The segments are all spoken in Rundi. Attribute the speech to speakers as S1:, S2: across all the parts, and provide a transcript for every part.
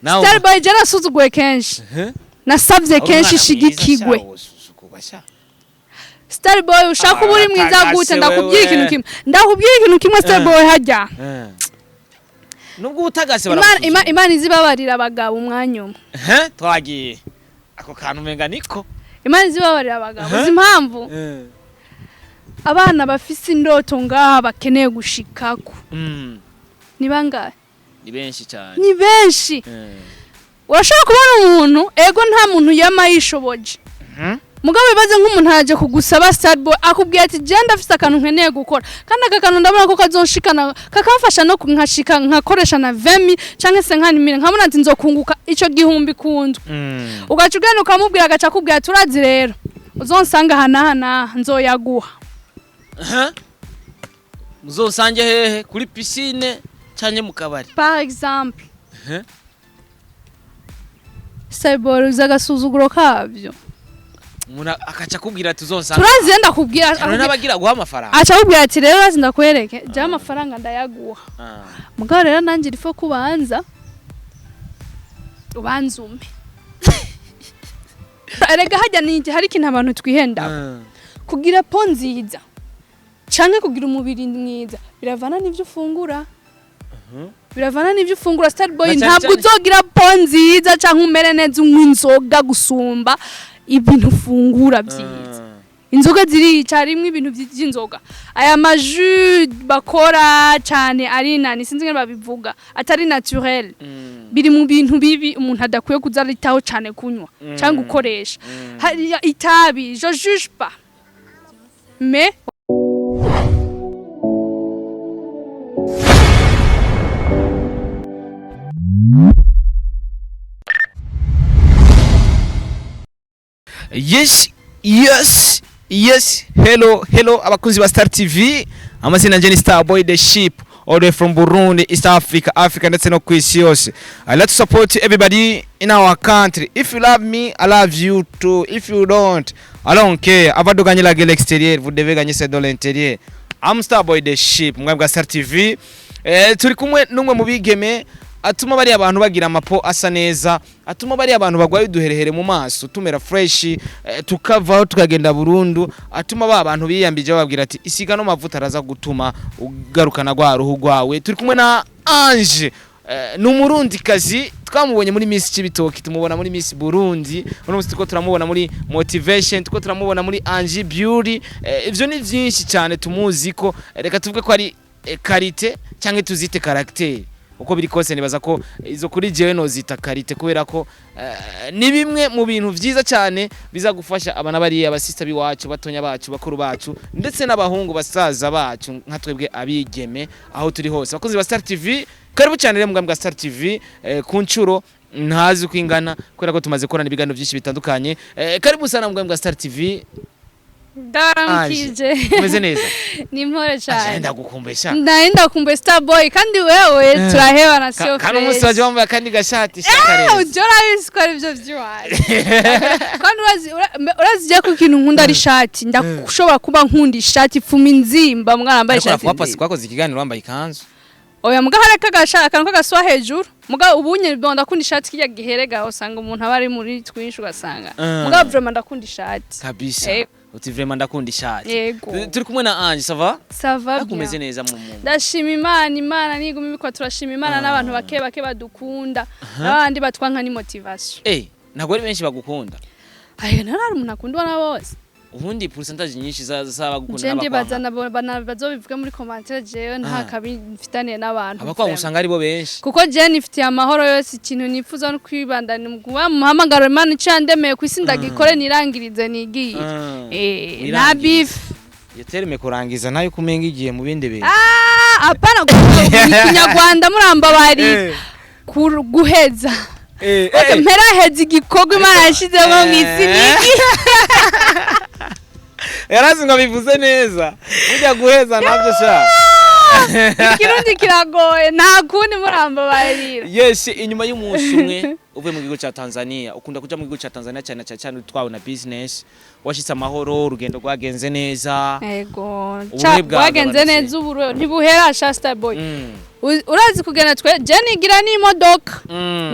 S1: Nawe
S2: Starboy, je nasuzuguwe kenshi, nasavye kenshi shigikigwe. Starboy, ushaka uba uri mwiza
S1: Aratagase.
S2: gute? Ndakubwira
S1: Wewe.
S2: ikintu kimwe, ndakubwira ikintu kimwe, Starboy, hajya
S1: Nubwo ubutagase.
S2: Imana izibabarira abagabo umwanya umwe.
S1: Twagiye ako kantu umenga niko.
S2: Imana izibabarira abagabo. Uzi impamvu? Abana bafise indoto ngaha bakeneye gushikako ni bangahe?
S1: Ni benshi cyane.
S2: Ni benshi. Urashobora kubona umuntu, ego, nta muntu yama yishoboje. Mugabo bibaze nk'umuntu araje kugusaba, Starboy, akubwira ati: "Je ndafise akantu nkeneye gukora, kandi aka kantu ndabona ko kazonshikana, kakamfasha no nkashika nkakoresha na 20 canke 50 mille, nkabona ati nzokunguka ico gihumbi kundwi." Ugaca ugenda ukamubwira, agaca akubwira ati: "Urazi rero, uzonsanga aha n'aha n'aha, nzoyaguha."
S1: Aha. Muzosange hehe? Kuri piscine canke mu kabari?
S2: Par exemple. Starboy, uzi agasuzuguro kabyo?
S1: Umuntu akaca akubwira ati uzonsanga.
S2: Turazi, ndakubwira.
S1: Hari n'abagira guha amafaranga.
S2: Aca akubwira ati: "Rero urazi, ndakwereke, jewe amafaranga ndayaguha, mugabo rero nanjye il faut kubanza ubanza umpe." Erega hajya ni hari ikintu abantu twihenda. Kugira peau nziza canke kugira umubiri mwiza biravana n'ivyo ufungura, biravana n'ivyo ufungura, Starboy.
S1: Na cane
S2: Ntabwo
S1: cane-
S2: uzogira peau nziza canke umere neza unywa inzoga gusumba ibintu ufungura vyiza. Inzoga zirica, harimwo ibintu vy'inzoga, aya ma jus bakora cane ari nani, sinzi ingene babivuga, atari naturel, biri mu bintu bibi umuntu adakwiye kuza aritaho cane kunywa cyangwa gukoresha. Hariya itabi, je juge pas, mais
S1: Yes, hello, hello abakunzi ba Star TV. Amazina nje ni Starboy the Ship, all the way from Burundi, East Africa, Africa ndetse no ku isi yose. I like to support everybody in our country. If you love me, I love you too. If you don't, I don't care. Avant de gagner la guerre extérieure, vous devez gagner celle de l'intérieur. I'm Starboy the Ship, mwebwe bwa Star TV. Turi kumwe n'umwe mu bigeme atuma bariya abantu bagira ama peau asa neza, atuma bariya abantu bagwaye uduherehere mu maso tumera fresh, tukavaho tukagenda burundu, atuma ba bantu biyambije bababwira ati isiga no mavuta araza gutuma ugarukana rwa ruhu rwawe. Turi kumwe na Ange, ni umurundi kazi. Twamubonye muri Miss Cibitoki, tumubona muri Miss Burundi, uno munsi turiko turamubona muri Motivation, turiko turamubona muri Ange Beauty. Ivyo ni vyinshi cyane tumuzi ko. Reka tuvuge ko ari qualité cyangwa tuzite caractère. Uko biri kose nibaza ko izo kuri jewe nozita qualité, kubera ko ni bimwe mu bintu vyiza cyane biza gufasha abana bariya, abasista biwacu, batonya bacu, bakuru bacu, ndetse n'abahungu basaza bacu nka twebwe abigeme aho turi hose. Abakozi ba Star TV, karibu cyane rero mugambwe wa Star TV, ku nshuro ntazi uko ingana, kubera ko tumaze gukorana ibiganiro byinshi bitandukanye. Karibu sana mugambwe wa Star TV.
S2: Ndaramukije.
S1: Umeze neza?
S2: Ni impore cyane.
S1: Ndagukumbesha.
S2: Nari ndakumbuye, Starboy, kandi wewe turahebana siyo?
S1: Kandi umunsi waje wambaye akandi gashati shakareza.
S2: Ujya urabizi ko ari byo by'iwanyu, kandi urazi ujya ku kintu nkunda ari ishati. Ndashobora kuba nkunda ishati ifuma inzimba mwana wambaye
S1: Ariko
S2: ishati
S1: wapasi
S2: nziza.
S1: twakoze ikiganiro wambaye ikanzu.
S2: Oya, muga hari akantu k'agaswa hejuru, muga ubunye bon ndakunda ishati kijya giherega, usanga umuntu aba ari muri twinshi ugasanga. Muga vraiment ndakunda ishati.
S1: Kabisa. Uti vraiment ndakunda ishati.
S2: Yego.
S1: Turi kumwe na Ange, ça va?
S2: Ça va bien.
S1: Akumeze neza mu
S2: Ndashima Imana. Imana niguma ibikora, turashima Imana n'abantu bake bake badukunda, n'abandi batwanka ni motivation.
S1: Ntabwo ari benshi bagukunda.
S2: Ayo nari hari umuntu akundwa na bose.
S1: Ubundi pourcentage nyinshi z'abagukunda
S2: Je ndibaza
S1: n'abakwanga.
S2: nabo bazobivuge muri commentaire, jewe nta kabi mfitaniye n'abantu
S1: Abakwanga
S2: vraiment.
S1: usanga aribo benshi.
S2: Kuko je nifitiye amahoro yose. Ikintu nifuza no kwibandana mu kuba mu muhamagaro Imana icandemeye ku isi, ndagikore nirangirize nigiye. Nta
S1: Wirangirize.
S2: beef.
S1: Iyo terme kurangiza nayo kumenga igiye mu bindi bintu.
S2: Ah, apana, ni Kinyarwanda, murambabari. Guheza. Okay, mperaheza igikorwa Imana yashizemo mu isi niki.
S1: Yarazi ngo bivuze neza, burya guheza nabyo sha.
S2: Ikirundi kiragoye, nta kundi, murambabarira.
S1: Yes, inyuma y'umunsi umwe. Uvuye mu gihugu ca Tanzania, ukunda kuja mu gihugu ca Tanzania cyane cyane cyane utwawe na business. Washitse amahoro, urugendo rwagenze neza?
S2: Ego.
S1: Ubuhe
S2: Bwagenze
S1: bwagabanutse.
S2: neza, uburo ntibuhera sha, Starboy. Urazi kugenda twe je nigira n'imodoka.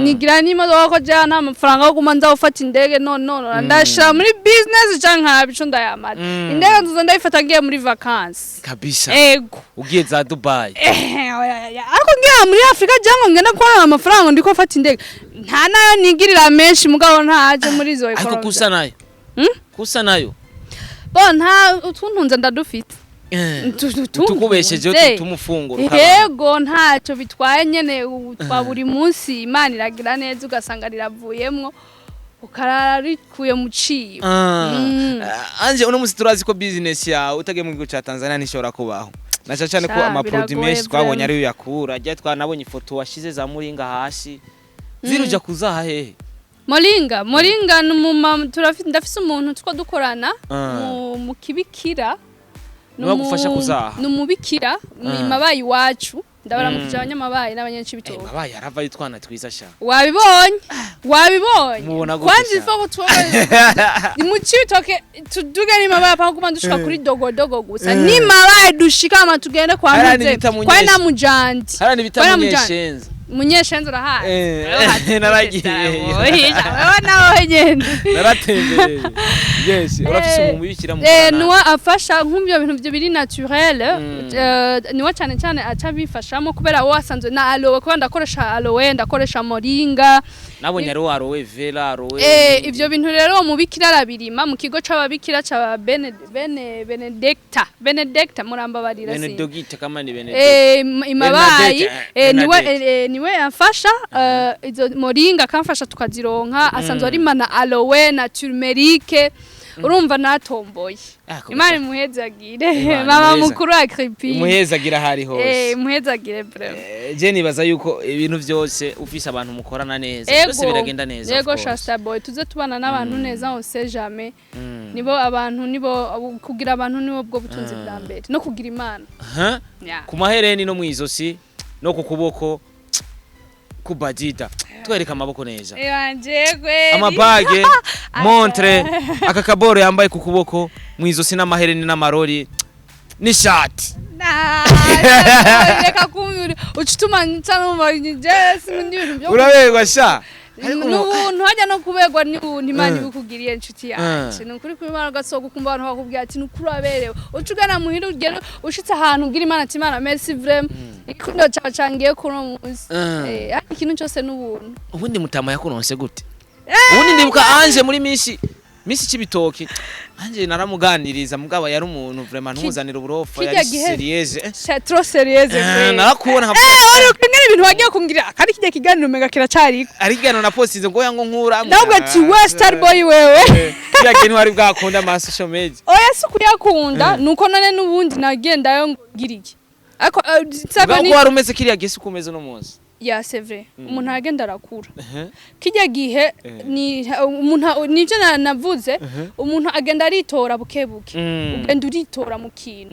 S2: Nigira n'imodoka ko je nta mafaranga yo guma nza gufata indege. No, no, no, ndashira muri business canke nkaraba ico ndayamara. Indege nzoza ndayifata ngiye muri vacances.
S1: Kabisa.
S2: Ego.
S1: Ugiye za Dubai.
S2: Oya, oya, ariko ngiye muri Afrika jango ngenda kubona amafaranga ndiko mfata indege, nta nayo nigirira menshi, mugabo ntaje muri izo
S1: Ariko
S2: economy.
S1: kusa nayo.
S2: Hmm?
S1: Kusa nayo.
S2: Bo nta utuntunze ndadufite.
S1: Tukubeshejeho tumufunguro.
S2: Yego, ntacyo bitwaye nyene, twa buri munsi Imana iragira neza ugasanga riravuyemwo, ukarara rikuye mu cibo.
S1: Anje, uno musi turazi ko business yawe utagiye mu gihugu ca Tanzania ntishobora kubaho, na cyane cyane ko
S2: Sha,
S1: ama produit
S2: biragoye
S1: menshi twabonye
S2: vraiment.
S1: ariyo yakura. Ajya twanabonye ifoto washize za muringa hasi, ziruja kuzaha hehe?
S2: Moringa ni umumama, turafite, ndafise umuntu two dukorana mu kibikira. Ni
S1: Niwe agufasha kuzaha?
S2: Ni umubikira mabayi iwacu, ndabaramukije abanyamabayi
S1: Eh,
S2: n'abanyacibitoke.
S1: Mabaye arava yitwana twiza sha.
S2: Wabibonye, wabibonye.
S1: Mubona gute
S2: Kwanza
S1: sha?
S2: ifo kutubona ni mu Cibitoke, tuduge ni mabayi apana kuguma dushika kuri dogodogo gusa, ni mabayi dushika ama tugende kwa
S1: Hariya
S2: Muze,
S1: nibita
S2: kwa
S1: Munyesha.
S2: Namujandi.
S1: Hariya bita
S2: Kwa Namujandi.
S1: Munyeshenza.
S2: Munyeshenza urahazi?
S1: Naragiye.
S2: Wewe nawe nyene.
S1: Naratembereye, yes. Urafise umuntu ubikira mu
S2: Niwe afasha nk'ibyo bintu byo biri naturel. Niwe cyane cyane aca bifashamo kubera wowe asanzwe na aloe, kuba ndakoresha aloe, ndakoresha moringa.
S1: Nabonye ari aloe vera, aloe.
S2: Ivyo bintu rero uwo mubikira arabirima mu kigo c'ababikira ca Bene Bene Benedicta, Benedicta, murambabarira si
S1: Benedogita kama ni Benedogita.
S2: Imabayi.
S1: Bernadette,
S2: Niwe
S1: Bernadette.
S2: Niwe yamfasha izo moringa, akamfasha tukazironka. Asanzwe arima na aloe na turmeric. Urumva natomboye.
S1: Ah, kabisa.
S2: Imana imuhezagire.
S1: Imana
S2: Mama
S1: imuheza.
S2: mukuru Agripine.
S1: Imuhezagira ahari hose.
S2: Imuhezagire vraiment.
S1: Je nibaza yuko ibintu byose ufise abantu mukorana neza, byose biragenda neza, of
S2: Yego.
S1: course.
S2: Shasta boy, tuze tubana n'abantu neza, on sait jamais. Nibo abantu, nibo kugira abantu nibo bwo butunzi bwa mbere, no kugira Imana.
S1: Aha.
S2: Yeah.
S1: Ku mahereni no mwizosi no ku kuboko kubadida, twereka amaboko neza.
S2: Ewanje kweli.
S1: Amabage, montre, aka kaboro yambaye ku kuboko, mwizosi, n'amahereni n'amarori n'ishati.
S2: Na, reka kumva ucutuma nca numva je simundi ibintu byo
S1: Uraberwa sha.
S2: N'ubuntu hajya no kuberwa n'ubuntu Imana ibikugiriye, inshuti yanje. Ni ukuri kw'Imana, ugasohoka ukumva abantu bakubwira ati: "Ni ukuri uraberewe." Uca ugana muhira, ugenda ushitse ahantu ubwira Imana ati: "Imana, merci vraiment, igikundiro cawe cangiye kuri uno munsi." Ariko ikintu cyose n'ubuntu.
S1: Ubundi mutama yakuronse gute? Ubundi ndibuka Anje muri misi Cibitoki, Anje naramuganiriza, mugabo yari umuntu vraiment ntumuzanira uburofa.
S2: Kirya
S1: Yari
S2: gihe-
S1: sérieuse.
S2: C'est trop sérieuse kweli.
S1: Narakubona nkavuga
S2: Uri kwingana ibintu wagiye kungira, kandi kijya kiganiro umenga kiracariko.
S1: Ari ikiganiro na postinze ngo yango nkura.
S2: Ndavuga ati: "We Starboy, wewe."
S1: Kiriya gihe ntiwari bwakunda ama social media.
S2: Oya, si kuyakunda, nuko none n'ubundi nagendayo ngo ngira iki, ariko nsabwa
S1: Ubwo
S2: ni
S1: ko wari umeze kiriya gihe si uko umeze uno munsi.
S2: Ya, c'est vrai, umuntu aragenda arakura. Kijya gihe ni umuntu, nivyo navuze, umuntu agenda aritora buke buke. Ugenda uritora mu kintu.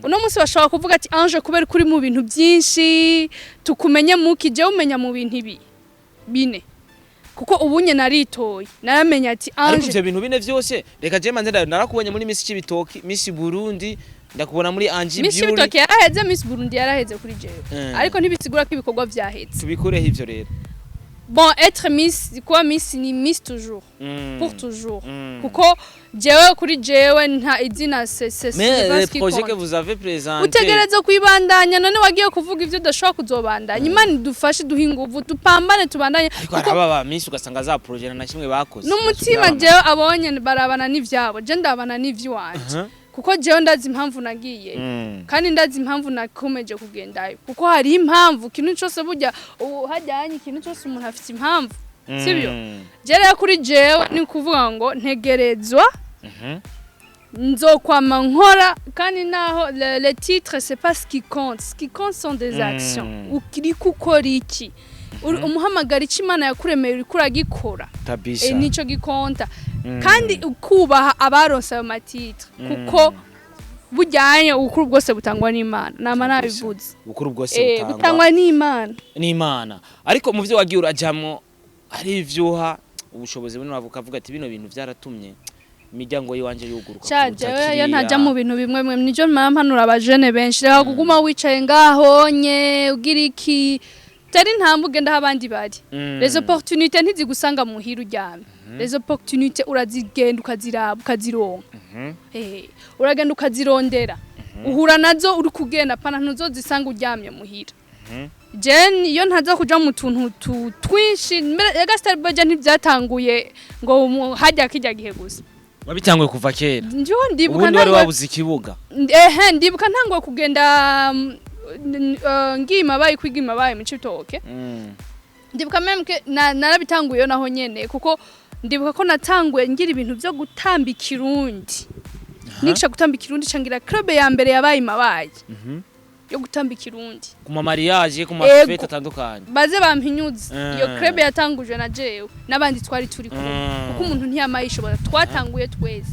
S2: Uno munsi bashobora kuvuga ati: "Ange, kubera ko uri mu bintu byinshi, tukumenye muki?" Jewe umenya mu bintu ibi bine, kuko ubunye naritoye, naramenya ati
S1: Ariko
S2: Ange
S1: ivyo bintu bine vyose, reka je manze narakubonye muri Miss Cibitoki, Miss Burundi, ndakubona muri Angie
S2: Miss
S1: Beauty.
S2: Cibitoke yaraheze, Miss Burundi yaraheze kuri jewe. Ariko ntibisigura ko ibikorwa vyaheze.
S1: Tubikureho ivyo rero.
S2: Bon, être Miss, kuba Miss ni Miss toujours, pour toujours. Kuko jewe, kuri jewe nta izina, c'est
S1: Mais
S2: c'est pas
S1: les
S2: ce qui
S1: projets que
S2: compte.
S1: vous avez présentés.
S2: Utegereza kwibandanya. None wagiye kuvuga ivyo udashobora kuzobandanya? Imana idufashe, duhe inguvu, tupambane, tubandanye.
S1: Ariko hari aba ba Miss ugasanga za projet na kimwe bakoze.
S2: N'umutima jewe abonye barabana n'ivyabo, je ndabana n'ivy'iwanje, kuko jewe ndazi impamvu nagiye, kandi ndazi impamvu nakomeje kugendayo, kuko hari impamvu. Ikintu cyose burya ubu hajyanye, ikintu cyose umuntu afite impamvu, sibyo? Je rero, kuri jewe ni ukuvuga ngo ntegerezwa nzokwama nkora, kandi naho le titre, c'est pas ce qui compte. Ce qui compte sont des actions. Uriko ukora iki? Umuhamagara icyo Imana yakuremeye, uriko uragikora?
S1: Kabisa.
S2: Nico gikonta, kandi ukubaha abaronse ayo ma titres, kuko bujyanye ubukuru bwose butangwa n'Imana, nama
S1: Kabisa.
S2: nabivuze.
S1: Bukuru bwose
S2: Butangwa n'Imana.
S1: N'Imana. Ariko mu byo wagiye urajamwo Hari ivyuha ubushobozi buno, bavuga avuga ati bino bintu vyaratumye imiryango yiwanje yuguruka
S2: Sha,
S1: kuruta
S2: jewe iyo
S1: kiriya.
S2: ntajya mu bintu bimwe bimwe, nijo mpanura abajene benshi: reka kuguma wicaye ngaho nye ugira iki, tari intambwe ugenda aho abandi bari. Les opportunités ntizigusanga muhira uryamye, les opportunités urazigenda ukaziraba ukazironka. Uragenda ukazirondera, uhura nazo uri kugenda, pana ntuzozisanga uryamye muhira. Jen iyo ntaza kuja mu tuntu twinshi mbere ya Starboy ntibyatanguye ngo hajya kijya gihe gusa.
S1: Wabitanguye kuva kera.
S2: Ndiho ndibuka
S1: Ubundi wari
S2: ntanguye
S1: wabuze ikibuga.
S2: Ehe, ndibuka ntanguye kugenda ngiye Mabayi kwiga, Imabayi mu Cibitoke. Ndibuka même que narabitanguye naho nyene, kuko ndibuka ko natanguye ngira ibintu vyo gutamba ikirundi, nigisha gutamba ikirundi, cangira club ya mbere yabaye Mabayi yo gutamba ikirundi.
S1: Ku ma mariage, ku
S2: Ego.
S1: ma fêtes atandukanye.
S2: Baze bampinyuze. Iyo club yatangujwe na jewe n'abandi twari turi kumwe, kuko umuntu ntiyamayishobora, twatanguye twese.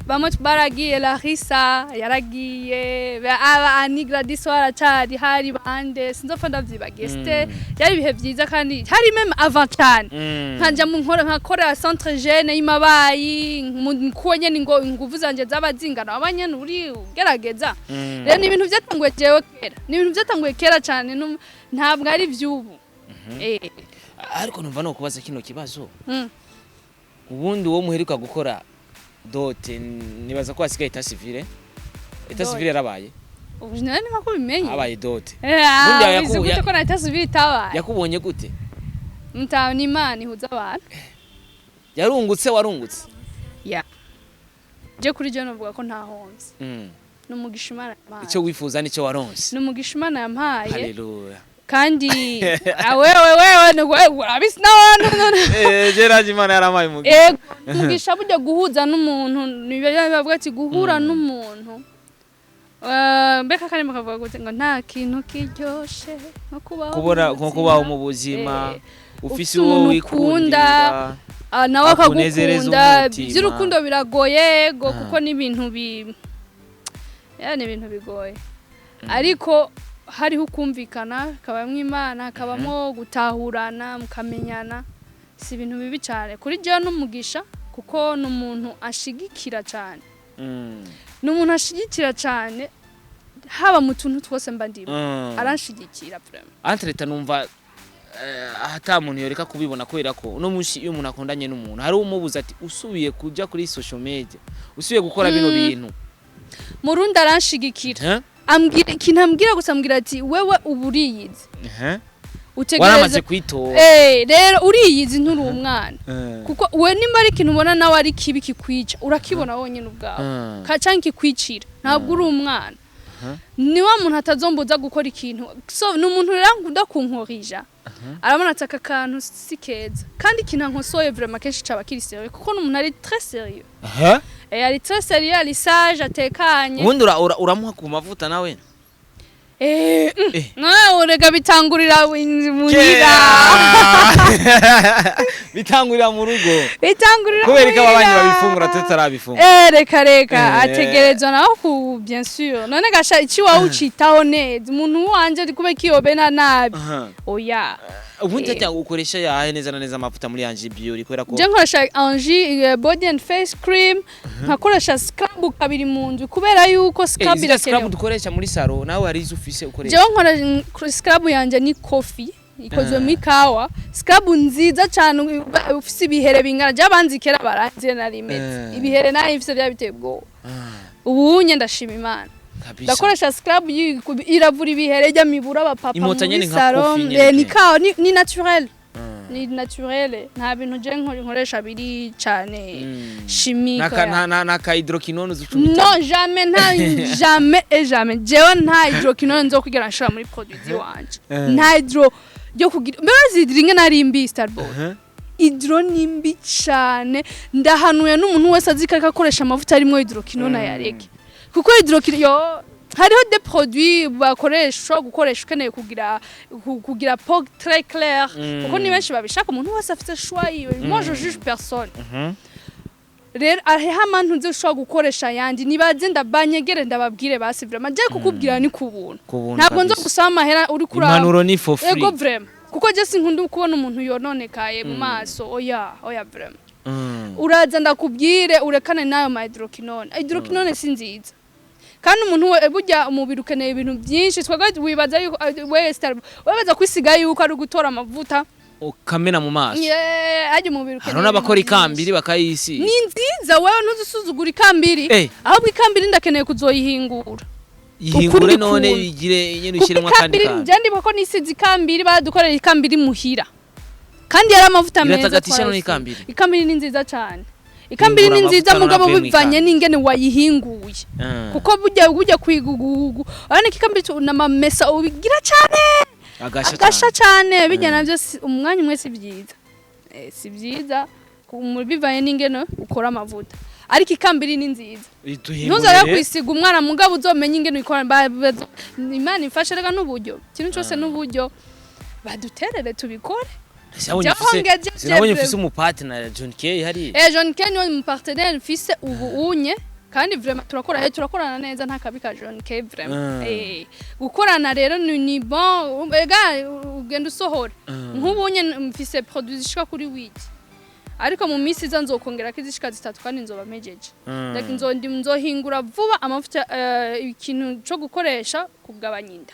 S2: Bamwe baragiye, Larissa yaragiye, aba Annie Gladys waracari, hari bande sinzopfa ndavyibagiye. C'était byari ibihe vyiza, kandi hari même avant cyane. Nkanja mu nkora nkakora centre jeune y'Imabayi kuko nyene ngo inguvu zanje zaba zingana, waba nyene uri ugerageza. Rero ni ibintu vyatanguye jewe kera, ni ibintu vyatanguye kera cyane, ntabwo ari vy'ubu.
S1: Ariko numva no kubaza kino kibazo. Ubundi uwo muheruka gukora dot, nibaza ko hasigaye état civil, état
S2: Dot.
S1: civil yarabaye.
S2: Ubu nari nko kubimenye.
S1: Habaye dot. Ubundi
S2: Uzi gute ko na état civil itabaye?
S1: Yakubonye gute?
S2: Mutaho ni Imana ihuza abantu.
S1: Yarungutse, warungutse.
S2: Ya, je kuri je novuga ko ntahomvye. Ni umugisha Imana yampaye.
S1: Icyo wifuza nicyo waronse.
S2: Ni umugisha Imana yampaye.
S1: Haleluya.
S2: Kandi wewe wewe ni urabisi nawe.
S1: Eh, je Imana yarampaye umugisha.
S2: Ego, umugisha burya guhuza n'umuntu ni bavuga ati guhura n'umuntu. Mbeka kandi bakavuga gute ngo nta kintu kiryoshe nko kubaho
S1: Kubona
S2: mu
S1: nko
S2: buzima.
S1: kubaho mu buzima ufise
S2: ufise
S1: uwo
S2: umuntu
S1: wikundira,
S2: ukunda, nawe
S1: akunezereza
S2: akagukunda.
S1: umutima.
S2: Iby'urukundo biragoye ego, kuko n'ibintu bi ya ni ibintu bigoye, ariko hariho ukumvikana, hakabamwo Imana, hakabamwo gutahurana, mukamenyana, si ibintu bibi cyane. Kuri jewe n'umugisha, kuko ni umuntu ashigikira cyane. Ni umuntu ashigikira cyane, haba mu tuntu twose mba ndimo, aranshigikira vraiment.
S1: Entre-temps numva ata muntu yoreka kubibona, kubera ko uno munsi iyo umuntu akundanye n'umuntu hari umubuza ati usubiye kuja kuri social media, usubiye gukora bino bintu.
S2: Murundi aranshigikira.
S1: Eh?
S2: Ambwira ikintu, ambwira gusa, ambwira ati wewe ubu uriyizi,
S1: Eh?
S2: utegereza
S1: Waramaze kwitora.
S2: Rero uriyizi, nturi umwana, kuko we nimba ari ikintu ubona nawe ari kibi kikwica, urakibona wonyine ubwawe canke kikwicira, ntabwo uri umwana. Ni wa muntu atazombuza gukora ikintu, so ni umuntu rero akunda kunkorija, arabona ati aka kantu si keza, kandi ikintu ankosoye vraiment kenshi caba kiri sérieux, kuko ni umuntu ari très sérieux. Ari très sérieux, ari sage, atekanye.
S1: Ubundi uramuha ku mavuta nawe?
S2: Nawe urega bitangurira muhira.
S1: Bitangurira mu rugo.
S2: Bitangurira
S1: Kubera ko ababanyi
S2: muhira.
S1: babifungura tutarabifungura.
S2: Reka reka. Ategerezwa nawe ku bien sûr, none gasha ici wawe ucitaho neza umuntu wanje ari kube kiyobena nabi? Oya.
S1: Ubundi cyangwa ukoresha yahe neza na neza amavuta muri Angie Beauty, kubera ko
S2: Je nkoresha Angie body and face cream, nkakoresha scrub kabiri mu nzu, kubera yuko scrub
S1: ziriya scrub
S2: irakenewe.
S1: dukoresha muri salon, nawe hari izo ufise ukoresha?
S2: Jewe nkora scrub yanje ni coffee ikozwe mu ikawa, scrub nziza cyane. Ufise ibihere bingana, je abanzi kera baranzi nari meze ibihere nayo mfise byaba biteye ubwoba. Ubu nye ndashima Imana. Ndakoresha scrub iravura ibihere ijya mibura abapapa
S1: Imota
S2: muri
S1: nyene nka
S2: salon.
S1: coffee nyene
S2: Ni
S1: pe.
S2: kawa, ni naturel, ni naturel, nta bintu je nkoresha biri cyane chimique.
S1: Naka hydroquinone uzucumita?
S2: Non, jamais, nta jamais et jamais. Jewe nta hydroquinone nzokwigera nshira muri produit ziwanje. Nta hydro yo kugira mbere zidringe nari mbi, Starboy. Hydro ni mbi cyane, ndahanuye n'umuntu wese azi ko ariko akoresha amavuta arimo hydroquinone ayareke, kuko hydroquinone yo hariho des produits bakoresha, ushobora gukoresha ukeneye kugira peau très claire, kuko ni benshi babishaka. Umuntu wese afite choix yiwe, moi je juge personne. Rero hariho amantu nzi ushobora gukoresha ayandi, nibaze ndabanyegere ndababwire basi. Vraiment je kukubwira ni ku buntu.
S1: Ku buntu
S2: Ntabwo nzo
S1: kabisa.
S2: gusaba amahera uri kuraba.
S1: Impanuro ni for free.
S2: Ego, vraiment. Kuko je sinkunda kubona umuntu yononekaye mu maso. Oya, oya, vraiment. Uraza ndakubwire, urekane nayo ma hydroquinone. Hydroquinone si nziza. Kandi umuntu we burya umubiri ukeneye ibintu byinshi. Twebwe wibaza yuko we star wibaza kwisiga yuko ari gutora amavuta
S1: ukamena mu maso.
S2: Yeah, harya umubiri ukeneye
S1: Hariho n'abakora
S2: ibintu byinshi.
S1: ikambiri bakayisiga.
S2: Ni nziza, wewe ntuzusuzugura ikambiri. Ahubwo ikambiri ndakeneye kuzoyihingura.
S1: Yihingure.
S2: Ukuri
S1: None
S2: kuntu.
S1: bigire nyene
S2: Kuko
S1: ushyiremo akandi
S2: ikambiri
S1: kantu.
S2: Je ndibuka ko nisize ikambiri, badukorera ikambiri muhira, kandi yari amavuta meza.
S1: Iratagatisha none
S2: Twarayisize.
S1: ikambiri?
S2: Ikambiri ni nziza cyane, ikambiri ni
S1: Hingura
S2: nziza.
S1: amavuta
S2: Mugabo
S1: none avuye mu
S2: bivanye
S1: ikambiri.
S2: n'ingene wayihinguye. Kuko burya kwigugugu urabona ko ikambiri n'amamesa ubigira cyane.
S1: Agasha.
S2: Agasha
S1: Cyane.
S2: cyane bijya navyo umwanya umwe si byiza. Si byiza bivanye n'ingene ukora amavuta, ariko ikambiri ni nziza. Ntuzare kwisiga umwana, mugabo uzomenye ingene uyikora. Imana ifashe rega n'uburyo, ikintu cyose n'uburyo, baduterere tubikore. Jya
S1: Sinabonye ufise umupartner John Kay hari.
S2: John K niwe mu partenaire mfise ubu unye, kandi vraiment turakora, turakorana neza, nta kabi ka John K vraiment. Gukorana rero ni bon, ega ugenda usohora. Nk'ubu unye mfise produit zishika kuri 8, ariko mu minsi iza nzokongera ko izishika 3 kandi nzoba mpejeje. Like nzohingura vuba amavuta, ikintu co gukoresha kugabanya inda.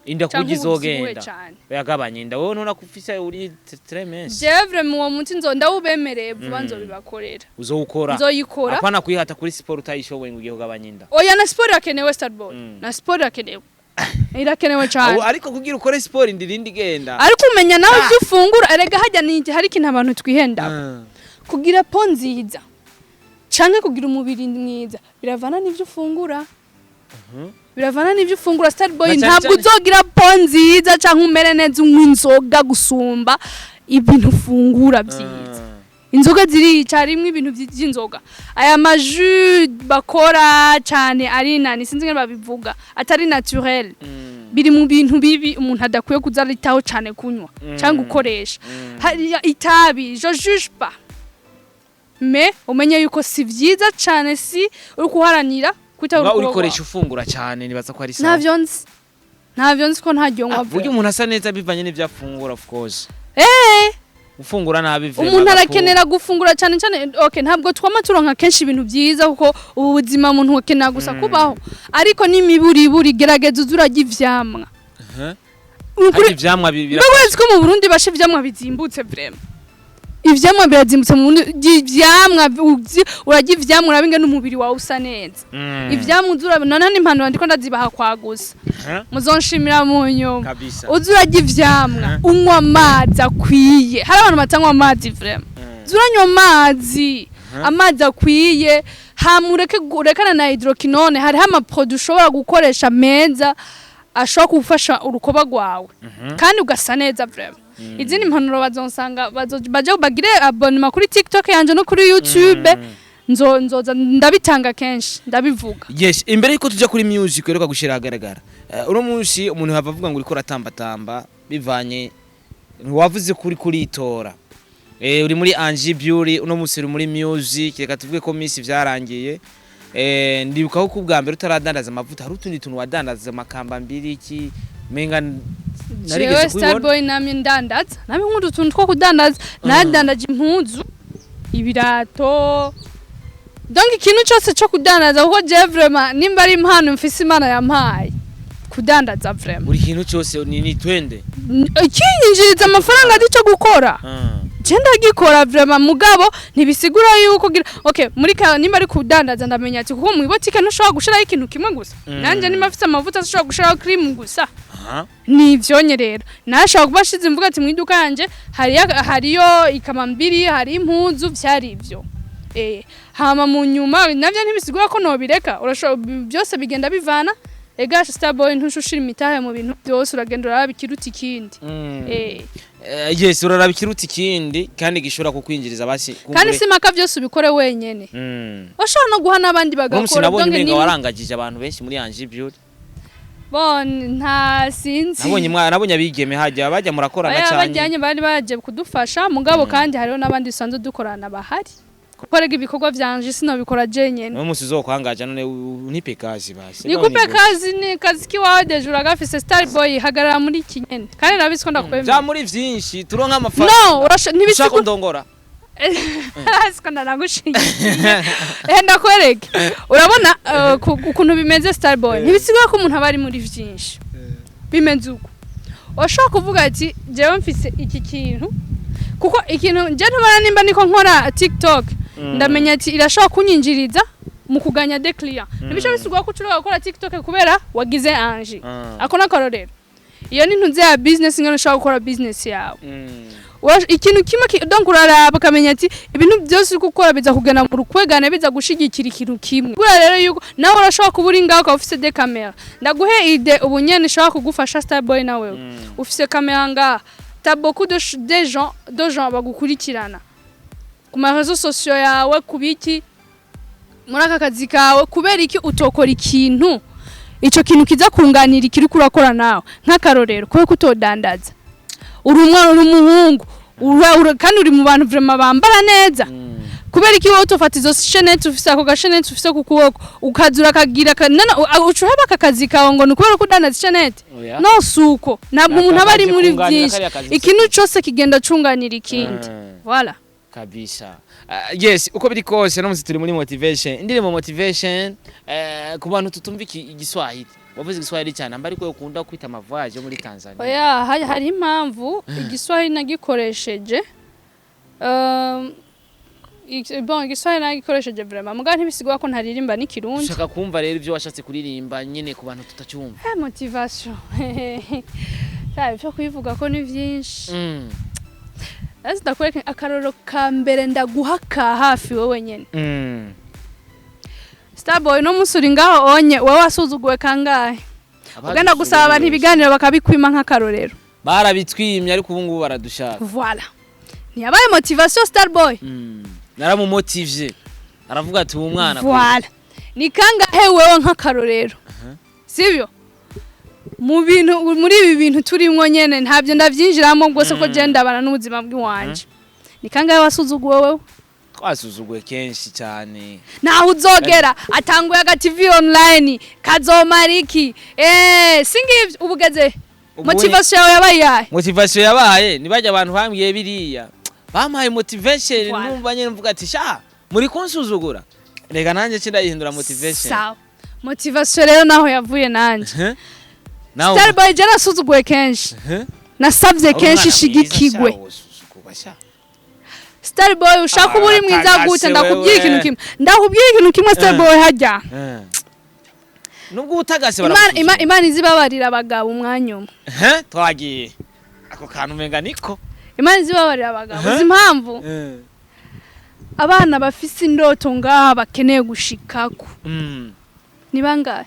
S1: Inda
S2: Canke
S1: kurya
S2: ubuvyibuhe
S1: izogenda
S2: cane.
S1: Yagabanya inda, wowe ntuna kufise uri très mince.
S2: Jewe vraiment uwo muti ndawubemereye vuba, nzobibakorera.
S1: Uzowukora.
S2: Nzoyikora.
S1: Apana kwihata kuri siporo utayishoboye ngo ugiye kugabanya inda.
S2: Oya, na siporo irakenewe, Starboy. Na siporo irakenewe, irakenewe cyane.
S1: Ariko kugira ukore siporo inda irindi igenda.
S2: Ariko umenya nawe ibyo ufungura. Erega hajya ni hari ikintu abantu twihenda. Kugira peau nziza canke kugira umubiri mwiza biravana n'ivyo ufungura, biravana n'ivyo ufungura, Starboy.
S1: Na cane
S2: Ntabwo
S1: cane-
S2: uzogira peau nziza canke umere neza unywa inzoga gusumba ibintu ufungura vyiza. Inzoga zirica, harimwo ibintu vy'inzoga, aya majus bakora cane ari nani, sinzi ingene babivuga, atari naturel. Biri mu bintu bibi umuntu adakwiye kuza aritaho cane kunywa cyangwa gukoresha. Hariya itabi, je juge pas, mais umenye yuko si vyiza cane, si uri kuharanira kwitaho
S1: Uba
S2: urukundo
S1: urikoresha
S2: rwawe.
S1: Ufungura cyane nibaza ko ari sawa.
S2: Ntavyo nzi, ntavyo nzi ko ntaryo nywa.
S1: Burya umuntu asa neza bivanye n'ivyo afungura, of course. Ufungura nabi vraiment
S2: Umuntu arakenera gufungura cyane cyane. Okay, ntabwo twama turonka kenshi ibintu byiza, kuko ubu buzima umuntu akenera gusa kubaho, ariko n'imiburiburi gerageza uze urarya ivyamwa.
S1: Harya ivyamwa
S2: Mbe wezi ko mu Burundi basha ivyamwa bizimbutse? Vraiment ivyamwa birazimbutse mu Burundi. Ivyamwa urarya ivyamwa, uraba ingene umubiri wawe usa neza. Ivyamwa uza urabona none n'impanuro ndiko ndazibaha kwagusa. Muzonshimira mu nyuma.
S1: Kabisa.
S2: Uza urarya ivyamwa, unywa amazi akwiye. Hari abantu batanywa amazi vraiment. Uza uranywa amazi, amazi akwiye, hama ureke urekane na hydroquinone. Hariho amaproduit ushobora gukoresha meza ashobora gufasha urukoba rwawe kandi ugasa neza vraiment. Izindi mpanuro bazonsanga baje bagire abonnement kuri TikTok yanje no kuri YouTube. Nzoza ndabitanga kenshi, ndabivuga.
S1: Yes, imbere yuko tuja kuri music uheruka gushira ahagaragara, uno munsi umuntu hava avuga ngo uriko uratambatamba bivanye wavuze kuri kuritora, uri muri Angie Beauty, uno munsi uri muri music. Reka tuvuge ko miss vyarangiye. Ndibuka ko kubwa mbere utaradandaza amavuta hari utundi tuntu wadandaza, amakamba mbiri iki menga narigeze
S2: Jewe
S1: kubibona.
S2: Starboy, namye ndandaza, namye nkunda utuntu two kudandaza. Nadandaje impuzu, ibirato, donc ikintu cyose cyo kudandaza, kuko je vraiment nimba ari impano mfise Imana yampaye kudandaza vraiment.
S1: Buri kintu cyose ni twende.
S2: Ikinyinjiriza amafaranga ari cyo gukora, je ndagikora vraiment. Mugabo ntibisigura yuko okay, muri ka nimba ari kudandaza ndamenya ati kuko mu ibotike ntushobora gushiraho ikintu kimwe gusa. Nanje nimba afise amavuta sinshobora gushiraho cream gusa. Ni ivyonye rero nashobora kuba ashize imvuga ati mu iduka yanje hariyo ikamambiri, hari impuzu, vyari ivyo. Hama mu nyuma navyo ntibisigura ko nobireka. Urashobora, byose bigenda bivana. Ega Starboy, ntushushira imitahe mu bintu byose, uragenda uraraba ikiruta ikindi.
S1: Yes, uraraba ikiruta ikindi kandi gishobora kukwinjiriza basi
S2: Kandi si mpaka byose ubikore wenyene, washobora no guha n'abandi
S1: uno munsi
S2: bagakora.
S1: nabonye
S2: Donc
S1: umenga warangagije abantu benshi muri Angie Beauty.
S2: Bon, nta sinzi.
S1: Nabonye mwana, nabonye abigeme hajya bajya murakorana
S2: Oya,
S1: cyane.
S2: Bajyanye bari baje kudufasha, mugabo kandi hariho n'abandi dusanzwe dukorana bahari. Kuko rega ibikorwa vyanje sinobikora jenyene.
S1: No musi uzokwangaja none unipe kazi basi.
S2: Nikupe kazi? Ni kazi kiwawe déjà uragafise. Starboy, hagarara muri iki nyene, kandi nabizi ko
S1: Ja.
S2: ndakwemera.
S1: Muri vyinshi turonka amafaranga.
S2: No, urasha
S1: Ushaka
S2: ntibisiku
S1: kundongora?
S2: Siko ndanagushingiye. Ndakwereke, urabona ukuntu bimeze, Starboy, ntibisigura ko umuntu aba ari muri vyinshi. Bimeze uko washobora kuvuga ati jewe mfise iki kintu, kuko ikintu je ntubona nimba niko nkora TikTok, ndamenya ati irashobora kunyinjiriza mu kuganya des clients. Ntibico bisigura ko ushobora gukora TikTok kubera wagize ange. Ako n'akarorero. Iyo ni ntuze ya business, ingene ushobora gukora business yawe. Ikintu kimwe donc uraraba ukamenya ati ibintu byose uri gukora biza kugana mu rukwegane, biza gushigikira ikintu kimwe. Gura rero yuko nawe urashobora kuba uri ngaho ukaba ufise des caméras. Ndaguhe idée ubu nyene ishobora kugufasha, Starboy. Nawe ufise caméra ngaha, t'as beaucoup de gens bagukurikirana ku ma réseaux sociaux yawe, kubiki muri aka kazi kawe. Kubera iki utokora ikintu, ico kintu kiza kunganira ikiri kurakora nawe? Nk'akarorero, kubera ko utodandaza, uri umwana, uri umuhungu, kandi uri mu bantu vraiment bambara neza, kubera iki wowe utofata izo chaînettes ufise, ako gachaînette ufise ku kuboko, ukaza urakagira uca uheba aka kazi kawe ngo ni ukubera ko udandaza chaînette?
S1: Oya.
S2: No, suko ntabwo umuntu aba ari
S1: Nakaje
S2: muri
S1: kunganira
S2: byinshi.
S1: kariya kazi.
S2: Ikintu cose kigenda cunganira ikindi. Voilà.
S1: Kabisa. Yes, uko biri kose no musi turi muri motivation, indirimbo motivation. Ku bantu tutumva iki igiswahili, wavuze igiswahili cyane, amba ariko ukunda kwita amavoyage yo muri Tanzania.
S2: Oya, hari impamvu igiswahili nagikoresheje. Bon, igiswahili nagikoresheje vraiment, mugabo ntibisigura ko ntaririmba n'ikirundi.
S1: Ushaka kumva rero ibyo washatse kuririmba nyine ku bantu tutacyumva.
S2: Motivation. Ivyo kubivuga ko ni vyinshi. Ese ndakwereka akarorero ka mbere ndaguha ka hafi wowe nyene. Starboy, no munsi uri ngaho onye, wowe wasuzuguwe kangahe ugenda gusaba abantu ibiganiro bakabikwima, nk'akarorero?
S1: Barabitwimye, ariko ubu ngubu baradushaka.
S2: Voilà, ntiyabaye motivation, Starboy?
S1: Naramumotivye, aravuga ati uwo mwana.
S2: Voilà, ni kangahe wewe, nk'akarorero, sibyo, mu bintu, muri ibi bintu turimwo nyene, ntabyo ndavyinjiramo rwose ko je ndabana n'ubuzima bw'iwanje, ni kangahe wasuzuguwe wewe?
S1: Twasuzuguwe kenshi cyane.
S2: Naho uzogera atanguye aga TV online kazomara iki? Singivyo, ubugeze motivation yawe yabaye yahe?
S1: Motivation yabaye nibajya abantu bambwiye biriya, bampaye motivation.
S2: Voilà.
S1: Numva nyene mvuga ati sha, muri kunsuzugura, reka nanjye cindayihindura motivation.
S2: Sawa, motivation rero naho yavuye nanje.
S1: Nawe?
S2: Starboy, je nasuzuguwe kenshi, nasavye kenshi shigikigwe. Starboy, ushaka uba uri mwiza
S1: Aratagase.
S2: gute? Ndakubwira
S1: Wewe.
S2: ikintu kimwe, ndakubwira ikintu kimwe, Starboy, hajya
S1: Nubwo ubutagase.
S2: Imana izibabarira abagabo umwanya umwe.
S1: Twagiye ako kantu umenga niko.
S2: Imana izibabarira abagabo. Uzi impamvu? Abana bafise indoto ngaha bakeneye gushikako ni bangahe?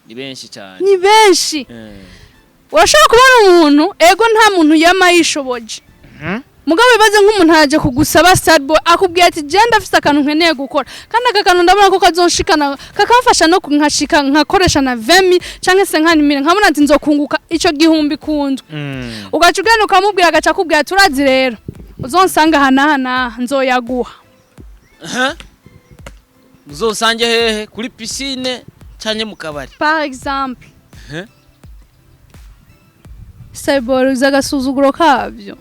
S1: Ni benshi cyane.
S2: Ni benshi. Urashobora kubona umuntu, ego, nta muntu yama yishoboje, mugabo bibaze nk'umuntu araje kugusaba, Starboy, akubwiye ati je ndafise akantu nkeneye gukora, kandi aka kantu ndabona ko kazonshikana, kakamfasha no nkashika nkakoresha na 20 canke 50 mille, nkabona ati nzokunguka ico gihumbi kundwi. Ugaca ugenda ukamubwira, agaca akubwira ati urazi rero, uzonsanga aha n'aha n'aha, nzoyaguha.
S1: Uzosange hehe? Kuri piscine canke mu kabari?
S2: Par exemple. Starboy, uzi agasuzuguro kabyo?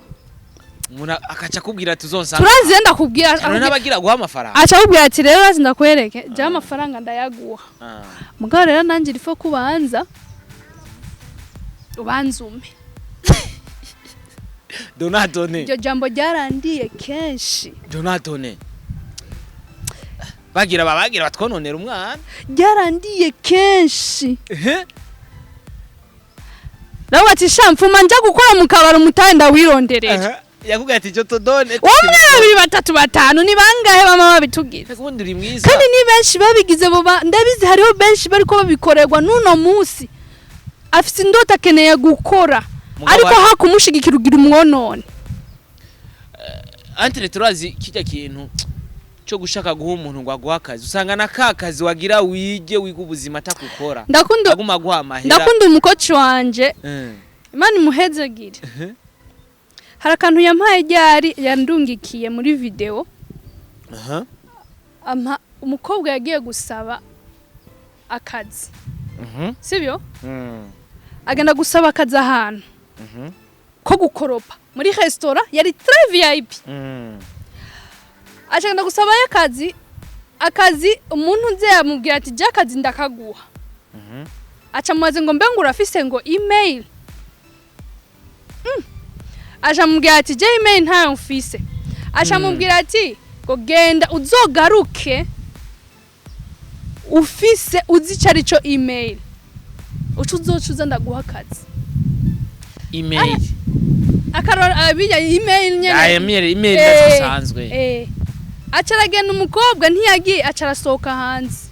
S1: Umuntu akaca akubwira ati uzonsanga.
S2: Turazi, ndakubwira.
S1: Hari n'abagira guha amafaranga.
S2: Aca akubwira ati rero urazi, ndakwereke, jewe amafaranga ndayaguha, mugabo rero nanjye il faut kubanza ubanza umpe.
S1: Donatone.
S2: Iryo jambo ryarandiye kenshi.
S1: Donatone, bagira babagira batwononera umwana.
S2: Ryarandiye kenshi. Ndavuga ati sha, mfuma nja gukora mu kabari, umutahe ndawironderera.
S1: Yakubwiye ati je te donne.
S2: Umwe, babiri, batatu, batanu, ni bangahe bama babitugira?
S1: Ubundi uri mwiza.
S2: Kandi ni benshi babigize bo ndabizi, hariho benshi bariko babikorerwa n'uno munsi, afise indoto, akeneye gukora,
S1: Mugabo
S2: ariko hakumushigikira ugira umwonone.
S1: Antre, turazi kijya kintu cyo gushaka guha umuntu ngo aguhe akazi, usanga na ka kazi wagira wige, wiga ubuzima atakukora.
S2: Ndakunda.
S1: Aguma guha amahera.
S2: Ndakunda umukoci wanje. Imana imuhezagire. Hari akantu yampaye ryari, yandungikiye muri video. Ampa umukobwa yagiye gusaba akazi, sibyo? Agenda gusaba akazi ahantu ko gukoropa muri restaurant yari très VIP. Ashaka gusabayo akazi, umuntu nze yamubwira ati: "Je akazi ndakaguha." Aca mubaze ngo: "Mbe ngo urafise ngo email?" Aca mubwira ati: "Je email ntayo mfise." Aca mubwira ati ngo: "Genda uzogaruke ufise, uzi ico arico email, uca uzoca uza ndaguha akazi."
S1: Email?
S2: Akarora abijya email nyene.
S1: Aya email ndazisanzwe.
S2: Aca aragenda, umukobwa ntiyagiye, aca arasohoka hanze.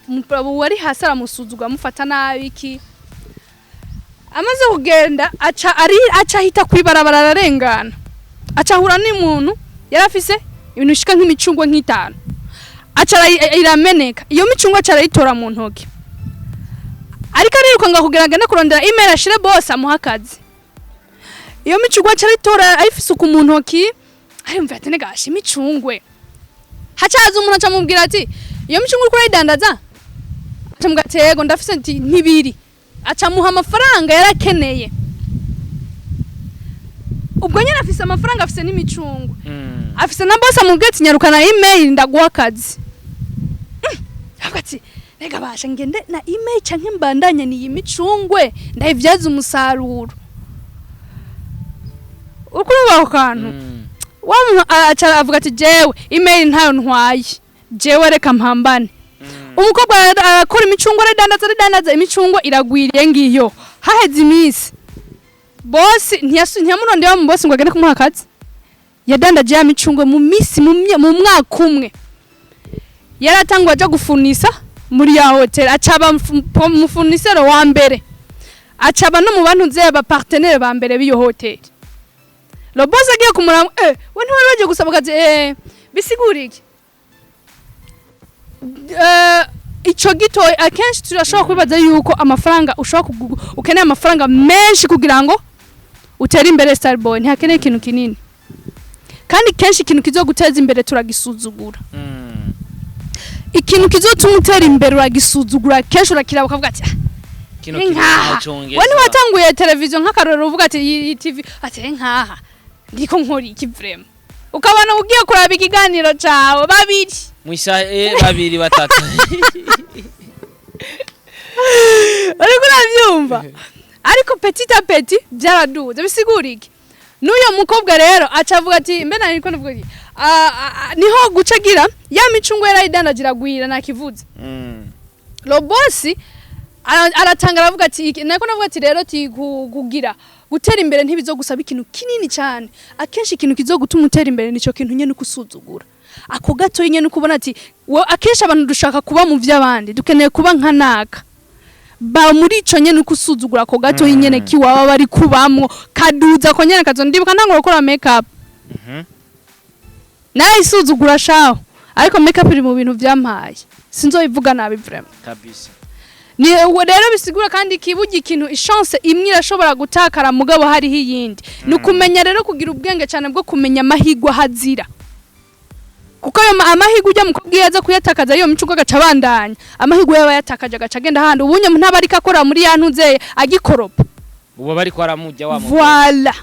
S2: Umugabo wari hasi aramusuzugura, amufata nabi iki. Amaze kugenda, aca ari aca ahita kwibarabara, ararengana, aca ahura n'umuntu yari afise ibintu bishika nk'imicungwe nk'itanu, aca irameneka iyo micungwe, aca arayitora mu ntoki, ariko ariruka ngo kugira ngo agende kurondera email ashire boss amuha akazi. Iyo micungwe aca arayitora ayifise uku mu ntoki, ariyumvira ati: "Nega asha imicungwe." Haca haza umuntu, aca amubwira ati: "Iyo micungwe uriko urayidandaza?" Aca amubwira ati: "Yego ndafise." Ati: "Ntibiri." Aca amuha amafaranga yarakeneye. Ubwo nyene afise amafaranga, afise n'imicungwe, afise na boss amubwira ati: "Nyarukana email ndaguha akazi." Avuga ati: "Rega basha, ngende na email canke mbandanye niyi micungwe ndayivyaza umusaruro?" Uriko urumva ako kantu? Wa muntu aca avuga ati: "Jewe email ntayo ntwaye, jewe reka mpambane." Umukobwa arakora imicungwe, aradandaza, aradandaza, imicungwe iragwiriye ngiyo. Haheze iminsi, boss ntiyamurondera mu boss ngo agende kumuha akazi. Yadandaje ya micungwe mu minsi mu mwaka umwe yaratanguye aja gufunisa muri ya hotel, acaba umufunisero wa mbere, acaba no mu bantu nzeye ba partenaire ba mbere b'iyo hotel. Le boss agiye kumuraba: "Eh, we ntiwari wagiye gusaba akazi?" Eh, bisigura iki? Ico gito akenshi turashobora kwibaza yuko amafaranga ushobora ukeneye amafaranga menshi kugira ngo utere imbere. Starboy, ntihakeneye ikintu kinini, kandi kenshi ikintu kizoguteza imbere turagisuzugura. Ikintu kizotuma utera imbere uragisuzugura kenshi, urakiraba ukavuga ati: "Ah,
S1: Kino
S2: ni
S1: kintu
S2: nkaha."
S1: ntacongeza.
S2: We ntiwatanguye televiziyo nk'akarorero, uvuga ati iyi TV, ati: "Eh, nkaha ndiko nkora iki vraiment?" Ukabona ugiye kuraba ikiganiro cawe babiri.
S1: Mwisa babiri, batatu.
S2: Uriko uravyumva? Ariko petit à petit byaraduze. Bisigura iki? N'uyo mukobwa rero aca avuga ati mbe nari niko ndavuga iki? Ah, ah, ah, niho guca agira ya micungwe yarayidandaje iragwira, nakivuze. Le boss aratanga, aravuga ati nako navuga ati rero ti kugira gutera imbere ntibizogusaba ikintu kinini cyane. Akenshi ikintu kizogutuma utera imbere nico kintu nyene ukusuzugura, ako gato nyene ukubona ati akenshi abantu dushaka kuba mu vy'abandi, dukeneye kuba nka naka, ba muri ico nyene ukusuzugura, ako gato nyene kiwaba bari kubamwo kaduza ko nyene kazo. Ndibuka ntangura gukora make up, narayisuzugura shaho, ariko make up iri mu bintu vyampaye, sinzoyivuga nabi vraiment.
S1: Kabisa.
S2: Ni uwo rero bisigura kandi kibuga ikintu, chance imwe irashobora gutakara mugabo hariho iyindi. Ni ukumenya rero kugira ubwenge cyane bwo kumenya amahigwe ahazira, kuko ayo amahigwe ujya mukobwa iyo aza kuyatakaza iyo micuko agaca abandanya, amahigwe yaba yatakaje agaca agenda ahandi, ubunye ntaba ariko akora muri ya ntuzeye agikoropa.
S1: Ubu bariko aramujya wa mugore.
S2: Voilà,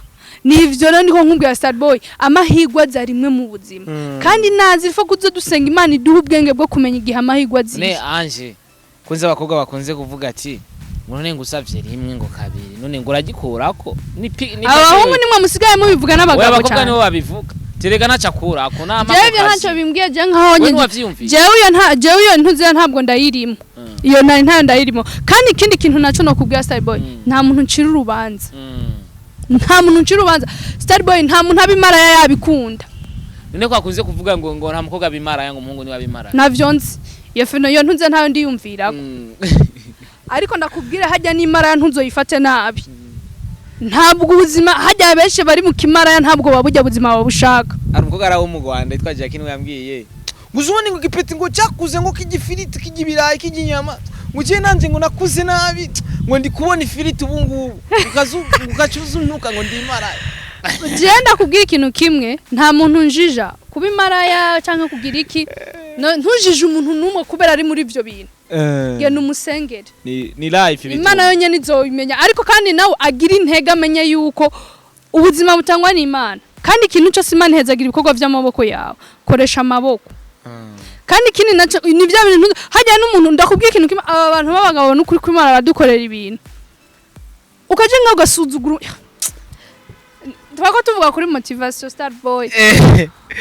S2: nivyo rero niko nkubwira Starboy, amahigwe aza rimwe mu buzima, kandi nazi ifo kuzo dusenga Imana iduha ubwenge bwo kumenya igihe amahigwe
S1: Ne.
S2: aziye.
S1: Anje kunze abakobwa bakunze kuvuga ati ngo none ngo usavye rimwe, ngo kabiri, none ngo uragikurako ni
S2: Abahungu nimwe musigaye mubivuga
S1: Oya,
S2: n'abagabo
S1: abakobwa
S2: cyane.
S1: nibo babivuga, terega ntacakura nama.
S2: Jewe ibyo ntacyo bimbwiye, je nkaho
S1: we
S2: nyine
S1: ntiwavyiyumviye?
S2: Jewe iyo nta jewe iyo ntuziya ntabwo ndayirimo. Iyo nari ntayo ndayirimo. Kandi ikindi kintu naco nokubwira Starboy, nta muntu ncira urubanza. Nta muntu ncira urubanza, Starboy, nta muntu abimaraya yabikunda.
S1: None ko akunze kuvuga ngo nta mukobwa abimaraya, ngo umuhungu niwe abimaraya?
S2: Navyo nzi, iyo fino iyo ntuze ntayo ndiyumvirako. Ariko ndakubwira, hajya n'imaraya ntuzoyifate nabi. Ntabwo ubuzima hajya benshi bari mu kimaraya ntabwo baba bujya buzima babushaka.
S1: Hari umukobwa ari wo mu Rwanda yitwa Jackie, niwe yambwiye ngo uzubone ngo igipeti ngo cyakuze ngo k'igifiriti k'ibirayi k'inyama, ngo ugiye nanje ngo nakuze nabi, ngo ndi kubona ifiriti ubu ngubu, ukaca uzunuka ngo ndi imaraya.
S2: Jewe ndakubwira ikintu kimwe, nta muntu njija. Kuba imaraya canke kugira iki, no, ntujije umuntu n'umwe kubera ari muri ivyo bintu. Genda umusengere.
S1: Ni life.
S2: Imana yonyene izobimenya. Ariko kandi nawe agira intege, amenye yuko ubuzima butangwa n'Imana, kandi ikintu cyose Imana ihezagira ibikorwa by'amaboko yawe. Koresha amaboko. Kandi ikindi naco ni bya bintu hajya n'umuntu, ndakubwiye ikintu kimwe: aba bantu b'abagabo, n'ukuri kw'Imana, baradukorera ibintu ukaje nkaho ugasuzugura. Twako tuvuga kuri motivation, Star Boy.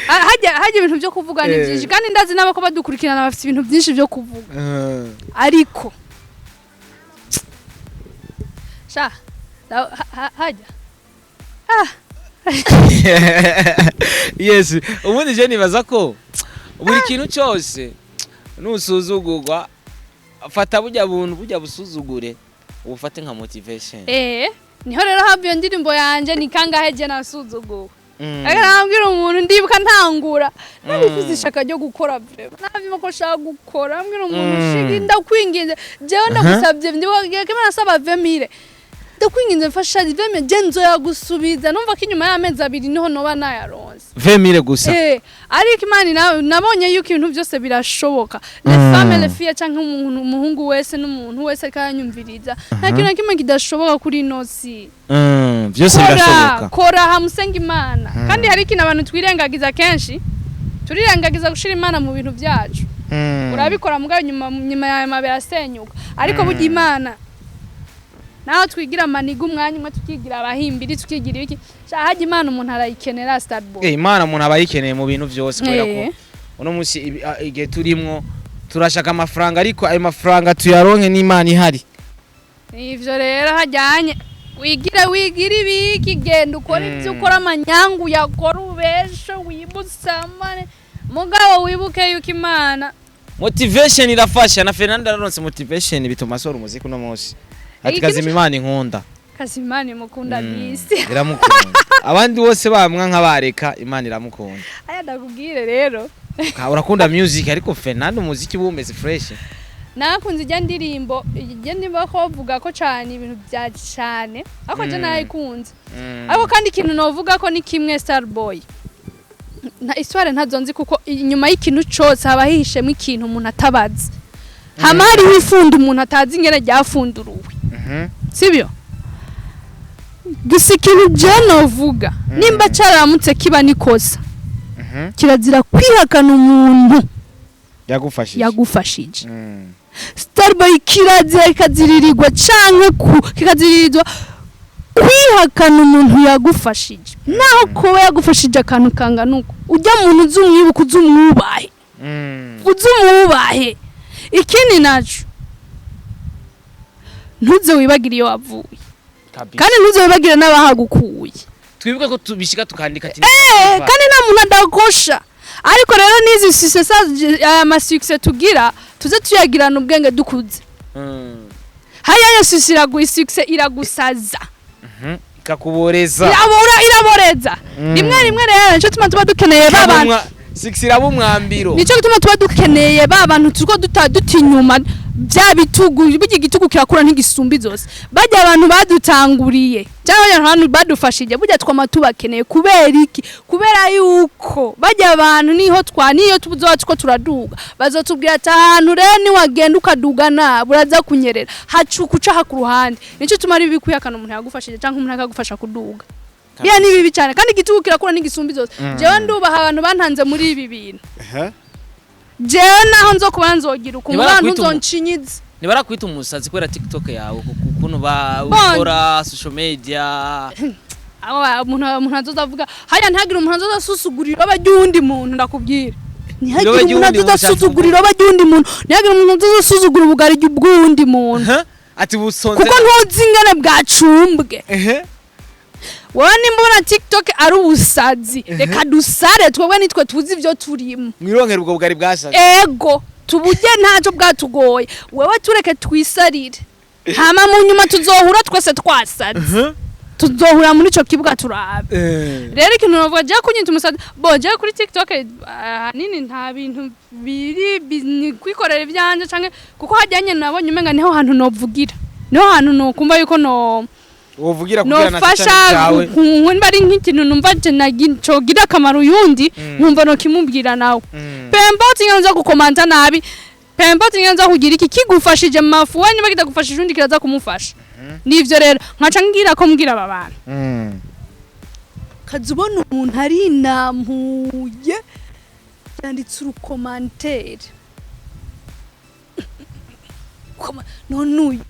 S2: Hajya ibintu byo kuvuga ni byinshi, kandi ndazi n'abako badukurikirana bafite ibintu byinshi byo kuvuga. Ariko sha hajya.
S1: Yes, ubundi je nibaza ko buri kintu cyose nusuzugurwa, fata burya buntu, burya busuzugure, ubufate nka motivation.
S2: Niho rero hava iyo ndirimbo yanje "Ni kangahe je nasuzuguwe". Ariko nabwira umuntu, ndibuka ntangura nabifise ishaka ryo gukora, vraiment navyuma ko nshaka gukora, mbwira umuntu: "Shigi, ndakwinginze, jewe ndagusabye, ndibuka kimwe nasaba 20 mille, ndakwinginze mfasha 20 mille, je nzoyagusubiza." Numva ko inyuma y'amezi 2 niho noba nayaronse.
S1: 20 mille gusa?
S2: Ariko Imana nabonye yuko ibintu byose birashoboka. Les femmes, les filles, canke umuntu, umuhungu wese n'umuntu wese ariko aranyumviriza, nta kintu na kimwe kidashoboka kuri ino si.
S1: Byose
S2: Kora,
S1: birashoboka.
S2: kora, hamusenga Imana. Kandi hari ikintu abantu twirengagiza kenshi: turirengagiza gushira Imana mu bintu byacu. Urabikora, mugabo nyuma yawe mabe asenyuka. Ariko burya Imana, naho twigira amaniga umwanya umwe, tukigira abahimbiri, tukigira ibiki, sha hajya Imana umuntu arayikenera, Starboy.
S1: Imana umuntu aba ayikeneye mu bintu byose, kubera ko uno munsi igihe turimwo turashaka amafaranga, ariko ayo mafaranga tuyaronke n'Imana ihari.
S2: Ivyo rero hajyanye wigire, wigire ibiki, genda ukora ibyo ukora, amanyangu yakora, ubeshe, wibusamane, mugabo wibuke yuko Imana
S1: Motivation irafasha. Na Fernando araronse motivation, bituma asohora umuziki uno munsi ati
S2: Ikintu
S1: "Kazima Imana inkunda."
S2: Kazi Imana imukunda bisi.
S1: Iramukunda. Abandi bose bamwa nkabareka, Imana iramukunda.
S2: Aya ndakubwire rero.
S1: Urakunda music, ariko Fernando umuziki wumeze fresh.
S2: Nakunze ijya ndirimbo ko bavuga ko cane ibintu bya cane, ariko je narayikunze. Ariko kandi ikintu novuga ko ni kimwe, Starboy, nta histoire ntazo nzi, kuko inyuma y'ikintu cose haba hihishemwo ikintu umuntu atabazi, hama hariho ifundo umuntu atazi ingene ryafunduruwe. Sibyo gusa, ikintu je novuga, nimba caramutse kiba nikosa, kirazira kwihakana umuntu
S1: yagufashije.
S2: Yagufashije. Starboy, kirazira kikaziririrwa canke kikaziririzwa kwihakana umuntu yagufashije, naho kuba yagufashije akantu kangana uko. Ujya muntu uzi umwibuka, uzi umwubahe. Uzi umwubahe. Ikindi naco, ntuze wibagire iyo wavuye.
S1: Kabisa.
S2: Kandi ntuze wibagire n'abahagukuye.
S1: Twibuke ko tubishika tukandika ati
S2: Kandi nta muntu adakosha. Ariko rero n'izi succès, aya ma succès tugira, tuze tuyagirana ubwenge dukuze. Hariya yo succès iragu succès iragusaza.
S1: Ikakuboreza.
S2: Irabora, iraboreza. Rimwe rimwe rero nico tuma tuba dukeneye ba bantu.
S1: Six iraba umwambiro.
S2: Nico gituma tuba dukeneye ba bantu turiko duta inyuma bya bitugu. Burya igitugu kirakura ntigisumba izose. Bajya abantu badutanguriye cyangwa bajya abantu badufashije, burya twama tubakeneye. Kubera iki? Kubera yuko bajya abantu niho twa niyo tuzoba tuko turaduga, bazotubwira ati ahantu rero niwagenda ukaduga nabi uraza kunyerera, hacuka uca ku ruhande. Nico tuma ari bibi kwihakana umuntu yagufashije cyangwa umuntu akagufasha kuduga. Biya ni bibi cyane, kandi igitugu kirakura ntigisumba izose. Jewe ndubaha abantu bantanze muri ibi bintu. Jewe naho nzokuba nzogira ukuntu
S1: Ntibarakwita
S2: abantu nzoncinyiza.
S3: Ntibarakwita umusazi kubera TikTok yawe, ukuntu
S2: Bon.
S3: ukora social media?
S2: Abo umuntu azoza avuga hariya, ntihagire umuntu azoza asusugura iroba ry'uwundi muntu. Ndakubwira, ntihagire
S1: Iroba
S2: umuntu
S1: ry'uwundi
S2: azoza
S1: muntu
S2: asuzugura iroba ry'uwundi muntu, ntihagire umuntu azoza asuzugura ubugari bw'uwundi muntu.
S1: Ati busonze.
S2: Kuko ntuzi ingene bwacumbwe. Wowe nimba ubona TikTok ari ubusazi, reka dusare twebwe, nitwe tuzi ibyo turimo.
S1: Mwironkera ubwo bugari bwasaze.
S2: Ego, tuburye, ntacyo bwatugoye. Wewe tureke twisarire, hama mu nyuma tuzohura twese twasaze, tuzohura muri ico kibuga turabe. Rero ikintu navuga, je kunyita umusazi, bo je kuri TikTok ahanini nta bintu biri ni kwikorera ivyanje canke kuko hajyanye nabonye umenga niho hantu novugira, niho hantu nokumva yuko no
S1: Wovugira kugira na
S2: Nofasha
S1: cyane cyawe.
S2: Nimba ari nk'ikintu numva je cogira akamaro uyundi, nkumva nokimubwira nawe. Peu importe ingene uza gukomanta nabi, peu importe ingene uza kugira iki, kigufashije mu mafu we, niba kitagufashije undi kiraza kumufasha. Nivyo rero nkaca ngira ko mbwira aba bantu, kaza ubona umuntu arinampuye, yanditse uru commentaire. None uyu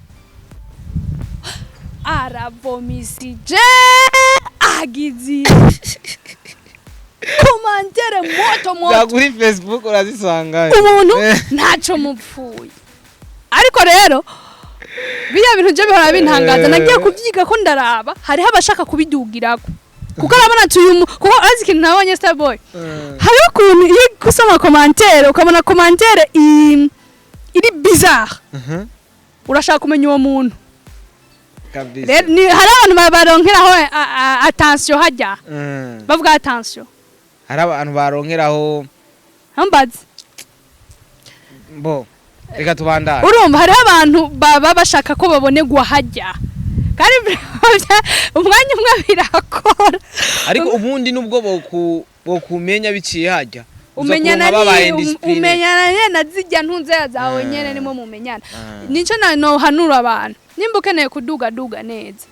S2: aravomisije, agize commentaire moto moto.
S1: Za kuri Facebook urazisanga.
S2: Umuntu ntacyo mupfuye. Ariko rero biriya bintu byo bihora bintangaza. Nagiye kubyiga ko ndaraba hariho abashaka kubidugirako, kuko arabona ati uyu kuko urazi ikintu nabonye, Starboy, hariho ukuntu iyo gusoma commentaire ukabona commentaire iri bizarre, urashaka kumenya uwo muntu.
S1: Kabisa.
S2: Rero hari abantu baronkeraho attention hajya, bavuga attention.
S1: Hari abantu baronkeraho.
S2: Ntumbaze.
S1: Bo reka tubandane.
S2: Urumva hariho abantu baba bashaka ko babonerwa hajya, kandi umwanya umwe birakora.
S1: Ariko ubundi nubwo bokumenya biciye hajya, uza
S2: Umenyana
S1: kuronka babaye
S2: ni
S1: indiscipline.
S2: Umenyana nyene na zijya ntunze zawe nyene, nimwe mumenyana. Nico na nohanura abantu: nimba ukeneye kuduga, duga neza,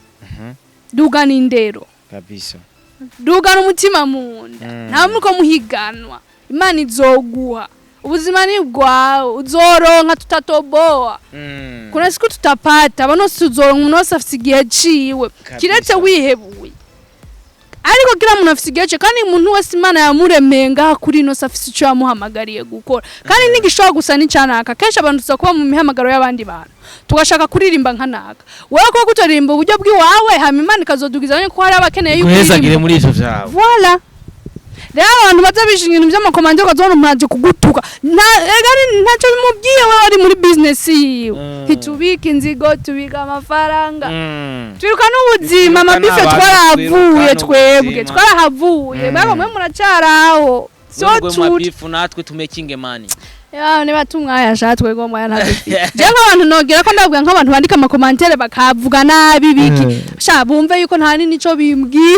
S2: duga n'indero,
S1: Kabisa.
S2: duga n'umutima mu nda. Nta muriko muhiganwa, Imana izoguha. Ubuzima ni bwawe, uzoronka, tutatoboa. Kuna siku tutapata, bano tuzoronka. Umuntu wese afise igihe ciwe. Kiretse wihebuye, ariko kila muntu afise igihe ciwe, kandi umuntu wese Imana yamuremeye ngaha kuri ino si afise ico yamuhamagariye gukora, kandi ntigishobora gusa n'icanaka. Kenshi abantu tuza kuba mu mihamagaro y'abandi bantu, tugashaka kuririmba nka naka. Wewe kuba kutaririmba uburyo bw'iwawe, hama Imana ikazodugiza, kuko hari abakeneye yuko
S1: Guhezagire
S2: uririmba.
S1: muri ivyo vyawe.
S2: Voilà. Rero abantu baza bishinga ibintu by'ama commentaires, ukazabona umuntu aje kugutuka, ega ntacyo bimubwiye, we ari muri business yiwe. Ntitubika inzigo, tubika amafaranga. Twiruka n'ubuzima.
S1: Twiruka
S2: Amabife
S1: n'abantu,
S2: twarahavuye.
S1: twiruka
S2: Twebwe
S1: n'ubuzima.
S2: twarahavuye. Mwebwe mwe muracaraho so
S3: Mwe
S2: turi
S3: mabifu, natwe tumakinge money.
S2: Ya, niba tumwaya sha, twebwe mwaya ntadufite. Je nk'abantu nogera ko ndabwira nk'abantu bandika ama commentaires bakavuga nabi biki, sha bumve yuko nta n'ico bimbwiye,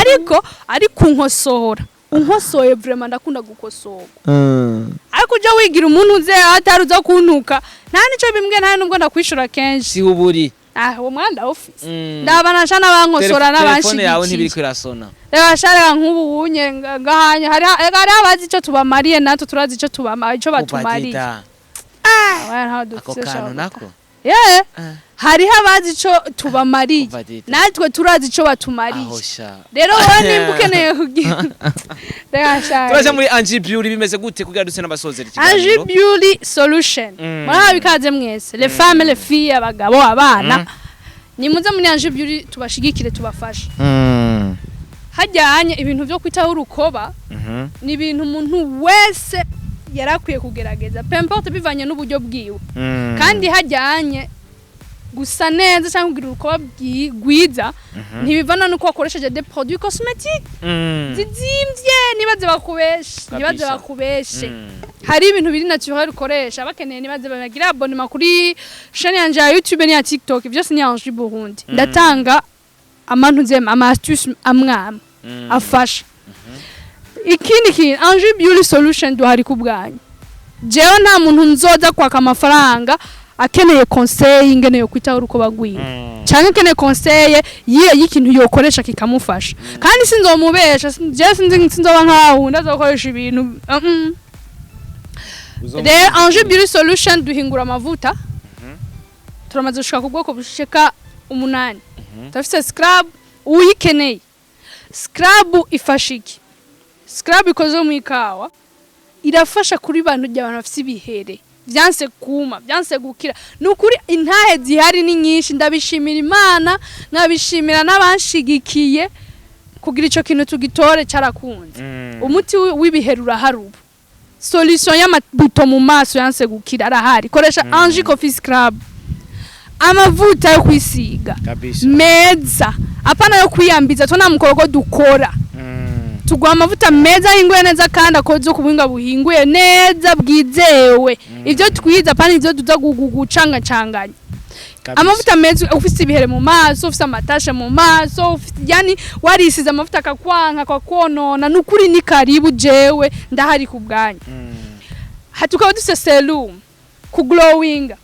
S2: ariko ari kunkosora, unkosoye vraiment ndakunda gukosorwa. Ariko ujya wigira umuntu uze atari uza kuntuka, nta nico bimbwiye, nta nubwo ndakwishura kenshi.
S3: Si uburi.
S2: Ah, uwo mwanda office ndabana sha n'abankosora
S3: Telefone yawe
S2: n'abanshigikiye.
S3: ntibiriko irasona.
S2: Reba sha, reba nk'ubu wunye ngahanye hari abazi ico tubamariye, natwe turazi ico tubamariye, ico batumariye.
S3: Ubadida.
S2: Abaya ntaho
S3: Ako
S2: dufise sha.
S3: kantu nako.
S2: Yeah. Hariho abazi ico tubamariye,
S3: Ubadida.
S2: natwe turazi ico batumariye.
S3: Aho sha.
S2: Rero wowe nimba ukeneye kugira, reka sha.
S3: Turaja muri Angie Beauty, bimeze gute kugira duse n'abasozera
S2: Angie
S3: ikiganiro?
S2: Beauty Solution. Murahawe ikaze mwese, les femmes, les filles, abagabo, abana. Nimuze muri Angie Beauty tubashigikire, tubafashe. Hajyanye ibintu byo kwitaho urukoba, ni ibintu umuntu wese yarakwiye kugerageza, peu importe bivanye n'uburyo bwiwe. Kandi hajyanye gusa neza cyangwa kugira urukoba rwiza ntibivana nuko wakoresheje des produits cosmétiques zizimvye. Nibaze bakubeshe, nibaze bakubeshe. Hari ibintu biri naturel ukoresha. Bakeneye nibaze bagira abonnement kuri chaîne yanje ya YouTube n'iya TikTok, byose ni Angie Burundi. Ndatanga amantuze, ama astuce amwe amwe afasha. Ikindi kintu, Angie Beauty Solution duhari ku bwanyu. Jewe nta muntu nzoza kwaka amafaranga akeneye conseil ingene yo kwitaho urukoba rwiwe, canke akeneye conseil y'ikintu yokoresha kikamufasha. Kandi sinzomubesha, jewe sinzi sinzoba nkaho wundi azokoresha ibintu. Rero Ange Beauty Solution duhingura amavuta. Turamaze gushika ku bwoko bushika 8. Turafise scrub, uyikeneye. Scrub ifasha iki? Scrub ikoze mu ikawa irafasha kuri bantu abantu bafise ibihere vyanse kuma, vyanse gukira. Ni ukuri intahe zihari ni nyinshi. Ndabishimira Imana, nkabishimira n'abanshigikiye kugira ico kintu tugitore carakunze. Umuti w'ibihere urahari ubu. Solution y'amabuto mu maso yanse gukira arahari, koresha Angie Coffee Scrub. Amavuta yo kwisiga
S1: Kabisa.
S2: meza, apana yo kwiyambiza. Two nta mukorogo dukora. Tuguha amavuta meza ahinguye neza kandi akoze ku buhinga buhinguye neza bwizewe. Ivyo twize, apana ivyo tuza gucangacanganya.
S1: Kabisa.
S2: Amavuta meza, ufite ibihere mu maso, ufite ama taches mu maso, ufite, yani warisize amavuta akakwanka, akakonona, nukuri ni karibu, jewe ndahari ku bwanyu. Tukaba dufite serum ku glowinga,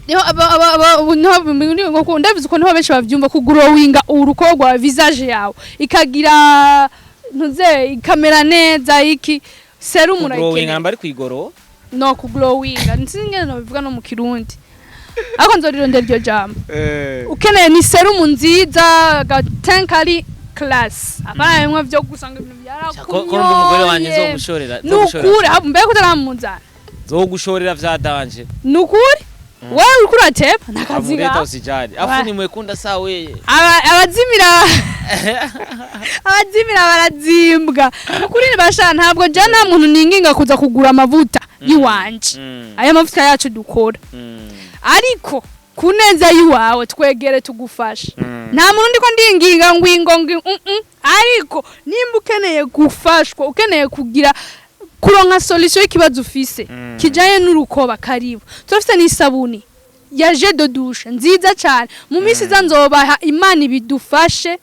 S2: niho aba niho ndabizi ko niho benshi bavyumva, ku glowinga urukoba rwa visage yawe ikagira ntuze, ikamera neza. Iki serum
S3: Glowing
S2: urayikeneye.
S3: Namba ari kwigoro.
S2: No ku glowinga nsinzi ingene nobivuga no mu Kirundi, ariko nzorirondera iryo jambo. Ukeneye ni serum nziza, ga kari class, apana bimwe vyo gusanga ibintu
S3: Ko ko umugore wanje
S2: byarakunyoye.
S3: nzomushorera.
S2: Nukuri mbega utaramuzana.
S3: Nzogushorera vya danger.
S2: Nukuri wewe uriko urateba nakazi
S3: Amureta
S2: gawe.
S3: usijali, afu nimwekunda saa weye.
S2: Abazimira barazimbwa, nukuri basha. Ntabwo je, nta muntu ninginga kuza kugura amavuta yiwanje, aya mavuta yacu dukora, ariko ku neza y'iwawe twegere tugufashe. Nta muntu ndiko ndinginga ngwingo ngwi Ariko nimba ukeneye gufashwa, ukeneye kugira kuronka solution y'ikibazo ufise kijanye n'urukoba, karibu. Turafise n'isabuni ya gel de douche nziza cyane. Mu minsi iza nzobaha, Imana ibidufashe,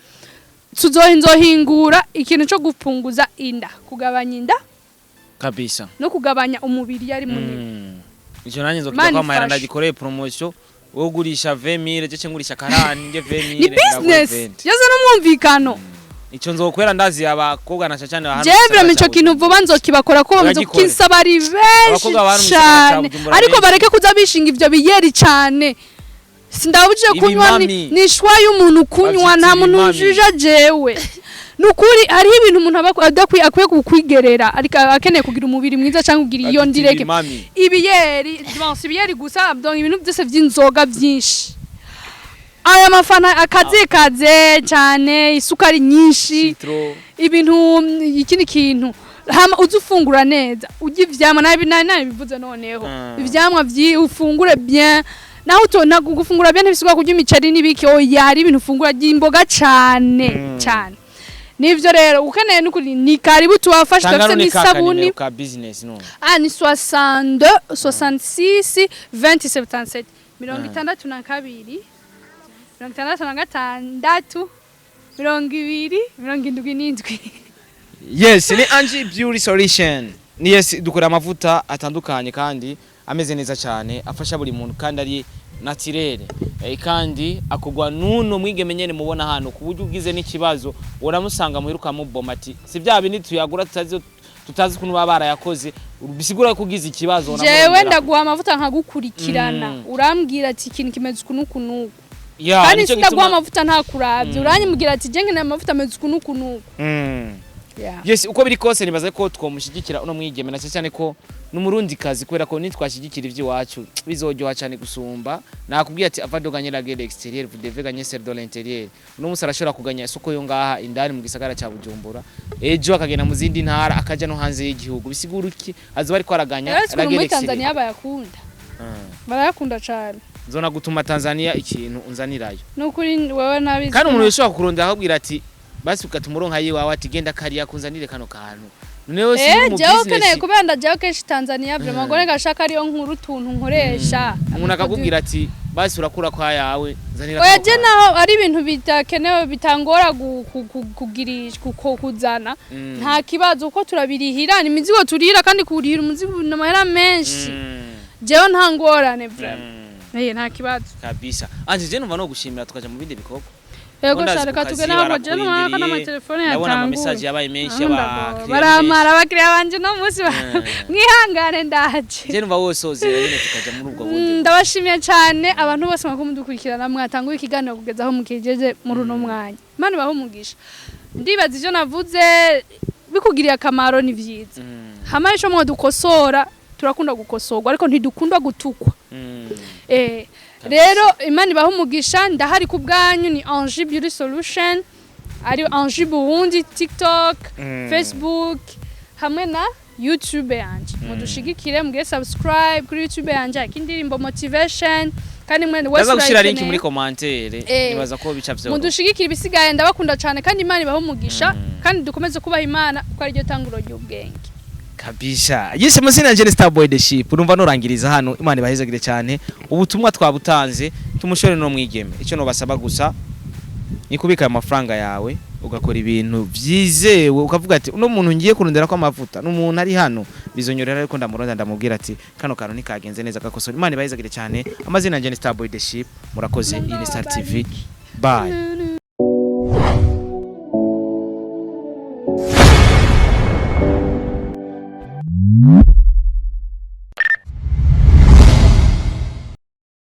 S2: tuzoha nzohingura ikintu cyo gupunguza inda, kugabanya inda
S3: Kabisa.
S2: no kugabanya umubiri yari munini.
S3: Ico nanjye nzokijya
S2: Imana
S3: kwa mahera
S2: ifashe.
S3: ndagikoreye promotion. Wowe ugurisha 20000, je ngurisha karani nge 20000.
S2: Ni business yose n'umwumvikano.
S3: Ico nzokwera, ndazi abakobwa na cyane hano.
S2: Jewe vraiment ico kintu vuba nzokibakora ko bamaze
S3: Uragikore.
S2: kukinsaba ari benshi
S3: Abakobwa bari mu gisagara ca
S2: cane.
S3: Bujumbura
S2: Ariko
S3: benshi.
S2: bareke kuza bishinga ivyo biyeri cane. Sindabujije kunywa, ni,
S3: Ibimami.
S2: ni choix y'umuntu kunywa,
S3: Bavyita
S2: nta muntu
S3: ibimami.
S2: njija jewe. Nukuri hariho ibintu umuntu aba adakwiye, akwiye kukwigerera, ariko akeneye kugira umubiri mwiza cyangwa kugira iyo
S3: Bavyita
S2: ndireke
S3: ibimami.
S2: Ibiyeri, bon, si ibiyeri gusa, donc ibintu byose by'inzoga byinshi, aya mafana akazekaze cyane, isukari nyinshi,
S3: Citro.
S2: ibintu ikindi kintu hama uze ufungura neza, urya ivyamwa, nabi nabi nabivuze noneho. Ivyamwa vyi ufungure bien, naho utona gufungura bien ntibisigura kurya imiceri n'ibiki, oya. Hari ibintu ufungura, ry'imboga cane cane. Nivyo rero ukeneye n'ukuri ni karibu, tubafashe.
S3: Tanga
S2: Turafise
S3: none ka
S2: n'isabuni.
S3: kanimero ka business no.
S2: Ah, ni 62 66 20 77, 62 66 20 77.
S1: Yes, ni Angie Beauty Solution. Ni yes, dukora amavuta atandukanye kandi ameze neza cyane, afasha buri muntu kandi ari naturel. Kandi akugwa nuno mwigeme nyene mubona hano, ku buryo ugize n'ikibazo uramusanga muhiruka muboma ati si bya bindi tuyagura tutazi ukuntu baba barayakoze. Bisigura ko ugize ikibazo
S2: Jewe
S1: uramurondera.
S2: ndaguha amavuta nkagukurikirana, urambwira ati ikintu kimeze uku n'uku n'uku.
S3: Ya,
S2: Kandi
S3: nico
S2: sindaguha
S3: gituma
S2: amavuta ntakuravye, uranyibwira ati je nkeneye amavuta ameze uku n'uku n'uku. Yeah.
S1: Yes, uko biri kose nibaza ko twomushyigikira uno mwigeme, na cyane cyane ko n'umurundi kazi, kubera ko nitwashyigikira iby'iwacu bizoryoha cyane gusumba. Nakubwiye ati avant de gagner la guerre extérieure, vous devez gagner celle de l'intérieur. Uno munsi arashobora kuganya isoko yo ngaha indani mu gisagara ca Bujumbura, ejo akagenda mu zindi ntara, akaja no hanze y'igihugu. Bisigura iki? Azoba ariko araganya
S2: Uretse
S1: la
S2: ukuntu
S1: guerre
S2: muri
S1: extérieure.
S2: Tanzania bayakunda, barayakunda cane.
S1: Nzona gutuma Tanzania ikintu unzanirayo.
S2: Nukuri wewe nabizi.
S1: Kandi umuntu yoshobora kukurondera akakubwira ati basi ugatuma uronka yiwawe ati genda kariya kunzanire kano kantu. Noneho si
S2: Eh,
S1: mu
S2: jewe ukeneye
S1: business
S2: kubera ndajayo kenshi Tanzania vraiment, ngo reka shaka ariyo nkuru utuntu nkoresha.
S1: Umuntu akakubwira ati basi urakura kwa yawe, nzanira
S2: Oya,
S1: kano
S2: je
S1: kantu.
S2: naho ari ibintu bidakenewe, bitangora kugirisha kuzana, nta kibazo, kuko turabirihira, ni imizigo turihira, kandi kurihira umuzigo ni amahera menshi. Jewe nta ngorane vraiment. Eh, nta kibazo.
S3: Kabisa. Anje je numva no gushimira, tukaja mu bindi bikorwa.
S2: Yego.
S3: Ndazi
S2: Sha, reka
S3: ku kazi
S2: tugende ahubwo, je ntwara ko
S3: barakurindiriye.
S2: n'amatelefone
S3: Ndabona ama
S2: yatanguye.
S3: message yabaye menshi
S2: Ah,
S3: y'abakiriya.
S2: Baramara abakiriya banje no munsi mwihangane ndaje.
S3: Je numva wosozera nyine tukaja muri ubwo bundi.
S2: Ndabashimiye cyane abantu bose mwako mudukurikirana, mwatanguye ikiganiro kugeza aho mukigeje muri uno mwanya. Imana ibahe umugisha. Ndibaza ivyo navuze bikugiriye akamaro, ni vyiza. Hama ico mwadukosora, turakunda gukosorwa ariko ntidukunda gutukwa. Rero Imana ibahe umugisha, ndahari ku bwanyu. Ni Angie Beauty Solution, ari Angie Burundi, TikTok, Facebook hamwe na YouTube yanje. Mudushigikire, mugire subscribe kuri YouTube yanje, hariko indirimbo motivation kandi mwene wese
S3: Ndaza gushira link
S2: urayikeneye.
S3: muri commentaire. Nibaza ko bica vyoroha.
S2: Mudushigikire, ibisigaye ndabakunda cyane kandi Imana ibahe umugisha, kandi dukomeze kubaha Imana kuko ariryo tanguro ry'ubwenge.
S1: Kabisa. Yes, amazina yanje ni Starboy the Ship. Urumva norangiriza hano. Imana ibahezagire cyane. Ubutumwa twabutanze. Tumushore no mwigeme. Icyo nobasaba gusa ni kubika ayo mafaranga yawe, ugakora ibintu vyizewe, ukavuga ati uno muntu ngiye kurondera ko amavuta n'umuntu ari hano bizonyorera, ariko ndamuronda ndamubwira ati kano kantu ntikagenze neza, gakosora. Imana ibayizagire cyane. Amazina yanjye ni Starboy the Ship. Murakoze. Iyi ni Star TV. Bye.